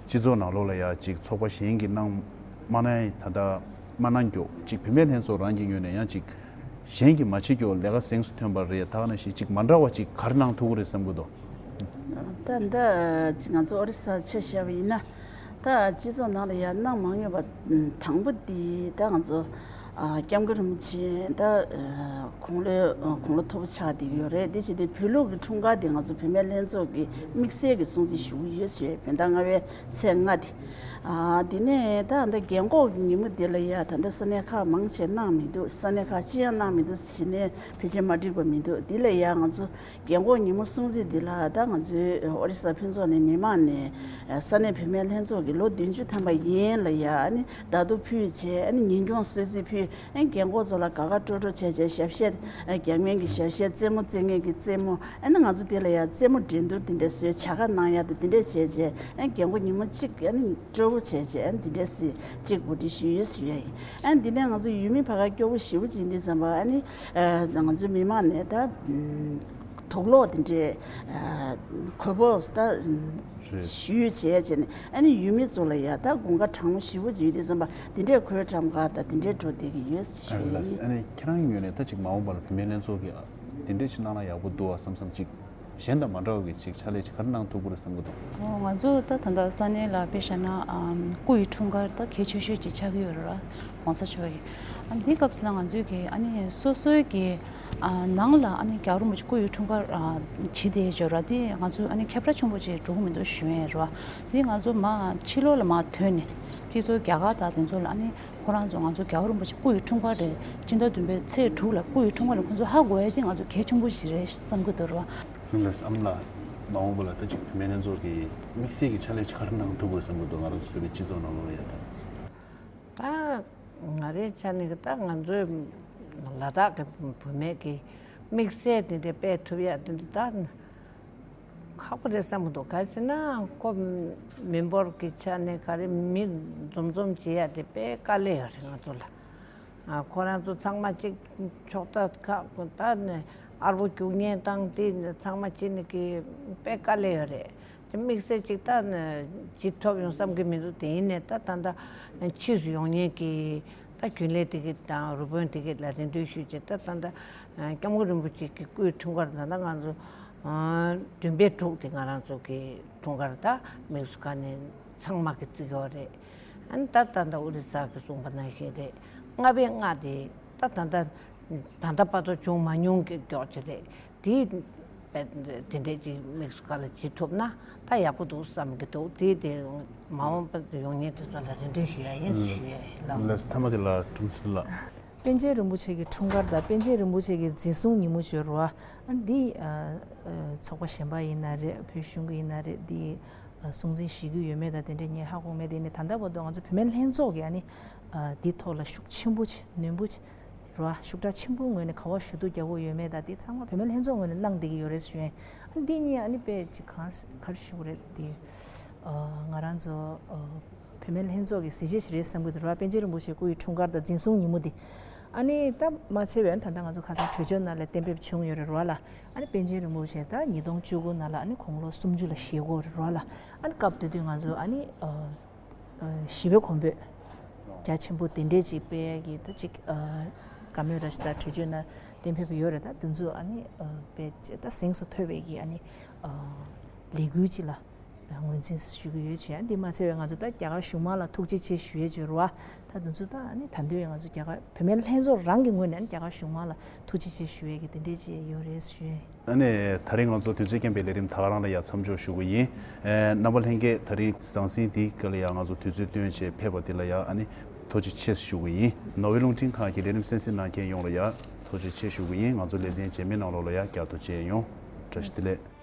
སྤྱི་ཚོགས་ནང་ལོགས་ལ་ཡ་གཅིག་ཚོགས་པ་གཞན་གྱིས་གནང་མ་གནང་ད་ལྟ་མ་གནང་རྒྱུ་གཅིག་བུད་མེད་ལྷན་ཚོགས་རང་གི་ངོས་ནས་ཡང་གཅིག་གཞན་གྱིས་མ་བྱེད་རྒྱུ་ལས་ཀ་གཟེངས་སུ་ཐོན་པ་རེད། ད་ག་ནང་བཞིན་གཅིག་མ་འདྲ་བ་གཅིག་ག་རེ་གནང་ཐུབ་ཀྱི་རེད་བསམ་གྱི་འདུག་ད་ད་ཅིག་ང་ཚོ་ཨོ་རི་ས་ཆ་བཞག་པ་ཡིན་ན། ད་སྤྱི་ཚོགས་ནང་ལ་ཡང་གནང་མ་མྱོང་བ་དང་པོ་འདི་ད་ང་ཚོ་ཨ་སྐྱབས་མགོན་རིན་པོ་ཆེ་ད་ཨ་དགུང་ལོ་དགུང་ལོ་མཐོ་པོ་ཆགས་བསྡད་ཀྱི་ཡོད་རེད། དེ་བྱས་ཏེ་བོད་ལུགས་ཀྱི་འཁྲུངས་སྐར་འདི་ང་ཚོ་བུད་མེད་ལྷན་ཚོགས་ཀྱིས་དམིགས་བསལ་གྱི་སྲུང་བརྩི་ཞུ་གི་ཡོད་ཟེར་བས། བོད་ཟླ་ལྔ་པའི་ཚེས་ལྔ་འདི། ཨ་དེ་ནས་ད་ད་རྒན་འཁོགས་ཀྱི་ཉིན་མོ་འདི་ལ་ཡ་ད་ད་ས་གནས་ཁག་མང་ཆེ་གནང་མི་འདུག་ས་གནས་ཁག་ཅི་ཡང་གནང་མི་འདུག་ཟེར་ནས་ཕལ་ཆེར་མ་འགྲིག་པ་མི་འདུག་འདི་ལ་ཡ་ང་ཚོ་རྒན་འཁོགས་ཉིན་མོ་སྲུང་བརྩི་འདི་ལ་ད་ང་ཚོའི་ཨོ་རི་ས་ཕུན་ཚོགས་གླིང་མི་མང་ནས་ས་གནས་བུད་མེད་ལྷན་ཚོགས་ཀྱི་ལོ་བདུན་ཅུ་ཐམ་པ་ཡན་ལ་ཡ་ཨ་ནི་བརྡ་ཐོ་ཕུལ་བྱས་ཨ་ནི་ཉིན་གུང་གསོལ་ཚིགས་ཕུལ། ཨ་ནི་རྒན་འཁོགས་ཚོ་ལ་དགའ་དགའ་སྤྲོ་སྤྲོ་བྱས་བྱས་ཞབས་གཞས་རྒྱ་སྨན་གྱི་ཞབས་གཞས་རྩེད་མོ་རྩེད་མཁན་གྱི་རྩེད་མོ། ཨ་ནི་ང་ཚོ་དེ་ལ་ཡ་རྩེད་མོ་འགྲན་བསྡུར་དེ་འདྲས་བཟོས་བྱ་དགའ་གནང་ཡ་དེ་དེ་འདྲས་བྱས་བྱས་ཨ་ནི་རྒན་འཁོགས་ཉིན་མོ་གཅིག་ཨ་ནི་སྤྲོ་པོ་བྱས་བྱས་ཨ་ནི་དེ་འདྲས་སེ་གཅིག་གོ་སྒྲིག་ཞུས་ཡོད་ཟེར་ཡ་ཡིན། ཨ་ནི་དེ་ནས་ང་ཚོ་ཡུལ་མི་ཕ་ག་སྐྱོ་པོ་ཞེ་པོ་ཅིག་ཡིན་དུས་ཙམ་པ་ཨ་ནི་ང་ཚོའི་མི་མང་ནས་ད་དུག་ལོག་དེ་འདྲས་གོས་པོ་ད་རེད། ཞུས་བྱས་བྱས་ནས་ཨ་ནི་ཡུལ་མི་ཚོ་ལ་ཡ་ད་དགུན་ཁ་གྲང་མོ་ཞེ་པོ་ཅིག་ཡོད་དུས་ཙམ་པ་དེ་འདྲས་གོས་ཁྲམ་ག་ད་དེ་འདྲས་འགྲོ་བསྡད་ཀྱི་ཡོད་ཟེར་ཞུས་ཡ་ཡིན། ཨ་ནི་ཁྱེད་རང་ངོས་ནས་ད་ཅིག་མ་འོངས་པ་ལ་བུད་མེད་ལྷན་ཚོགས་ཀྱི་ དེ་འདྲས་ཞིག་གནང་ན་ཡག་པོ་འདུག་བ་བསམ་བསམ་ཅིག་གཞན་དང་མ་འདྲ་བ་གི་ཅིག་ཕྱག་ལས་ཅིག་ག་རེ་གནང་ཐུབ་ཀྱི་རེད་བསམ་གྱི་འདུག་ཨོ། ང་ཚོ་ད་ད་ལྟ་ས་གནས་ལ་དཔེ་བཞག་ན་ཨམ་སྐུ་ཡི་འཁྲུངས་སྐར་ད་གལ་ཆེ་ཤོས་ཅིག་ཆགས་ཀྱི་ཡོད་རེད་བ། ༸གོང་ས་མཆོག་གི་ཨམ་དེའི་སྐབས་སུ་ལ་ང་ཚོས་ཀྱི་ཨ་ནི་སོ་སོའི་གི་ཨ་ནང་ལ་ཨ་ནི་རྒྱལ་བ་རིན་པོ་ཆེ་སྐུ་ཡི་འཁྲུངས་སྐར་ཨ་བྱེད་བསྡད་ཡོད་ར། དེ་ང་ཚོས་ཨ་ནི་ཁྱབ་བསྒྲགས་ཆེན་པོ་ཅིག་འགྲོ་གི་མི་འདུག་ཞུ་ཡས་རེད་བ། དེ་ང་ཚོ་མ་ཕྱི་ལོགས་ལ་མ་ཐོན་ནས་སྤྱི་ཚོགས་རྒྱ་གར་དང་དེ་ཚོ་ལ་ཨ་ནི་ཁོ་རང་ཚོ་ང་ཚོ་རྒྱལ་བ་རིན་པོ་ཆེ་སྐུ་ཡི་འཁྲུངས་སྐར་རེད། སྤྱི་ཟླ་བདུན་པའི་ཚེས་དྲུག་ལ་སྐུ་ཡི་འཁྲུངས་སྐར་རེད། ཁོ་ཚོ་ཧ་གོ་ཡས་དེ་ང་ཚོ་གལ་ཆེན་པོ་ཞིག་རེད་བསམ་གྱི་འདུག་ར། ལགས་ཨ་མ་ལགས། མ་འོངས་པ་ལ་ད་ཅིག་བུད་མེད་ལྷན་ཚོགས་ཀྱིས་དམིགས་བསལ་གྱི་ཕྱག་ལས་ཅིག་ག་རེ་གནང་ཐུབ་དགོས་བསམ་གྱི་འདུག་ང་རང་ཚོ་བོད་པའི་སྤྱི་ཚོགས་ནང་ལོགས་ལ་ཡ་ད། ད་ང་རའི་ཆ་ནས་ཀྱི་ད་ང་ཚོའི་ལ་དྭགས་ཀྱི་བུད་མེད་ཀྱི་དམིགས་བསལ་དེ་འདྲ་སྤེལ་ཐུབ་ཡ་དེ་འདྲ་ད་ཁག་པོ་རེད་བསམ་གྱི་འདུག་ག་རེ་ཟེར་ན་ཁོ་མི་འབོར་གྱི་ཆ་ནས་ག་རེ་མི་འཛོམས་འཛོམས་བྱེད་ཡ་དེ་དཔེ་དཀའ་ལས་ཡོད་རེད་ང་ཚོ་ལ། ཨ་ཁོ་རང་ཚོ་ཚང་མ་གཅིག་ཕྱོགས་མཐའ་ཁག་ད་ནས་ཨར་པོ་རྒྱུག་མཁན་དང་དེ་ཚང་མ་བྱེད་ནི་གི་དཔེ་དཀའ་ལས་ཡོད་རེད། དེ་དམིགས་བསལ་གཅིག་ད་ནས་ཇི་ཐོབ་ཡོང་བསམ་གི་མི་འདུག་དེ་ཡིན་ནས་ད་ད་ད་ཕྱིས་སུ་ཡོང་མཁན་གི་ད་རྒྱུན་ལས་དེ་གི་དང་རུ་དཔོན་དེ་གི་ལ་རེ་འདུན་ཞུས་བྱས་ད་ད་ད་སྐྱབས་མགོན་རིན་པོ་ཆེ་གི་སྐུའི་འཁྲུངས་སྐར་ད་ད་ང་ཚོ་བདུན་པའི་དྲུག་དེ་ང་རང་ཚོ་གི་འཁྲུངས་སྐར་ད་དམིགས་སུ་བཀར་ནས་ཚང་མ་གི་བརྩི་གི་ཡོད་རེད། ཨ་ནི་ད་ད་ལྟ་ཨོ་རི་ས་གི་གསུངས་པ་ནང་བཞིན་རེད། ལྔ་པའི་ལྔ་དེ་ད་ད་ལྟ་ད་ལྟ་བར་དུ་བྱུང་མ་མྱོང་གི་མགྱོགས་ཅིག་རེད། དེ་དེ་འདྲས་ཅིག་དམིགས་སུ་བཀར་ལ་བྱེད་ཐུབ་ན་ད་ཡག་པོ་འདུག་བསམ་གི་འདུག་དེ་དེ་མ་འོངས་པ་ཡོང་མཁན་དེ་ཚོ་ལ་རེ་འདུན་ཞུ་ཡ་ཡིན་ཞུ་ཡ་ཡིན་ལགས། ལགས་མཐའ་མ་དེ་ལ་དྲུང་ཆེ་ལགས། པཎ་ཆེན་རིན་པོ་ཆེ་གི་འཁྲུངས་སྐར་དང་པཎ་ཆེན་རིན་པོ་ཆེ་གི་འཛིན་བཟུང་ཉིན་མོ་བརྗོད་རོགས་ཨ་འདི་ཚོགས་པ་གཞན་པ་ཡིན་ན་རེད། བོད་གཞུང་གི་ཡིན་ན་རེད། འདི་སྲུང་བརྩི་ཞུ་གི་ཡོད་མེད་དང་དེ་འདྲའི་ངས་ཧ་གོ་མེད། དེ་ནས་ད་ལྟ་བར་དུ་ང་ཚོ་བུད་མེད་ལྷན་ཚོགས་ཀྱིས་ཨ་ནི་འདི་ཐོག་ལ་ཤུགས་ཆེན་པོ་ནན་པོ་རོ་ཤུགས་དྲག་ཆེན་པོའི་ངོས་ནས་ག་བ་ཞུ་གཏུག་རྒྱག་གི་ཡོད་མེད་དང་དེ་ཚང་མ་བུད་མེད་ལྷན་ཚོགས་ངོས་ནས་གནང་བསྡད་ཀྱི་ཡོད་རེད་ཞུ་ཡིན། ཨ་འདི་གཉིས་ཨ་ནི་དཔེ་ཅིག་གང་ག་རེ་ཞུ་དགོས་རེད་དེ། ང་རང་ཚོ་བུད་མེད་ལྷན་ཚོགས་ཀྱི་གཟི་བརྗིད་ཞིག་རེད་བསམ་གྱི་འདུག་ར། པཎ་ཆེན་རིན་པོ་ཆེ་སྐུ་ཡི་འཁྲུངས་སྐར་དང་འཛིན་བཟུང་ཉིན་མོ་འདི་ཨ་ནི་ད་མ་ཚད་པའི་ད་ལྟ་ང་ཚོ་ཁ་སང་གྲོས་ཆོད་ནང་ལ་གཏན་འབེབས་བྱུང་ཡོད་རེད་ར་ལ། ཨ་ནི་པཎ་ཆེན་རིན་པོ་ཆེ་ད་ཉིས་སྟོང་བཅུ་དགུ་ནང་ལ་ཨ་ནི་དགུང་ལོ་སུམ་ཅུ་ལ་བཞེས་གོ་རེད་ར་ལ། ཨ་ནི་སྐབས་དེ་དུས་ང་ཚོ་ཨ་ནི་ཞི་བའི་གོམ་བགྲོད་རྒྱ་ཆེན་པོ་དེ་འདྲས་ཅིག་སྤེལ་གྱི་ད་ཅིག་བཀའ་མོལ་ར་ཞིག་ད་གྲོས་ཆོད་ནང་གཏན་འབེབས་ཡོད་རེད། ད་དེ་ཚོ་ཨ་ནི་དཔེ་ད་གཟེངས་སུ་ཐོན་པའི་གི་ཨ་ནི་ལས་འགུལ་ཅིག་ལ་ངོས་འཛིན་ཞུ་གི་ཡོད་ཅེས། འདི་མ་ཚད་པའི་ང་ཚོ་ད་རྒྱ་གར་གཞུང་མང་ལ་ཐུགས་རྗེ་ཆེ་ཞུ་ཡས་བྱོས་རོ། ད་དུས་ཚོད་ད་ནི་ད་དུང་ང་ཚོ་རྒྱ་གར་བུད་མེད་ལྷན་ཚོགས་རང་གི་ངོས་ནས་རྒྱ་གར་གཞུང་མང་ལ་ཐུགས་རྗེ་ཆེ་ཞུ་ཡས་ཀྱི་དེ་འདྲས་ཅིག་ཡོད་རེད་ཞུ་ཡས། ཨ་ནི་ད་རེས་ང་ཚོ་དུས་ཚོད་རྐྱེན་པས་ལས་རིམ་ད་ག་རང་ལ་ཡ་མཚམས་འཇོག་ཞུ་གི་ཡིན། རྣམ་པ་ལྷན་རྒྱས་ད་རེས་ཟང་ཟིང་འདི་ག་ལ་ཡ་ང་ཚོ་དུས་ཚོད་བཏོན་བྱས་ཕེབས་པ་འདི་ལ་ཡ་ཨ་ནི་ཐུགས་རྗེ་ཆེ་ཞུ་གི་ཡིན། ནོར་ཝེ་རླུང་འཕྲིན་ཁང་གི་ལས་རིམ་གསན་གཟིགས་གནང་མཁན་ཡོངས་ལ་ཡ་ཐུགས་རྗེ་ཆེ་ཞུ་གི་ཡིན། ང་ཚོ་ལེ་ཚན་རྗེས་མའི་ནང་ལོགས་ལ་ཡ་བསྐྱར་དུ་མཇལ་ཡོང་། བཀྲ་ཤིས་བདེ་ལེགས།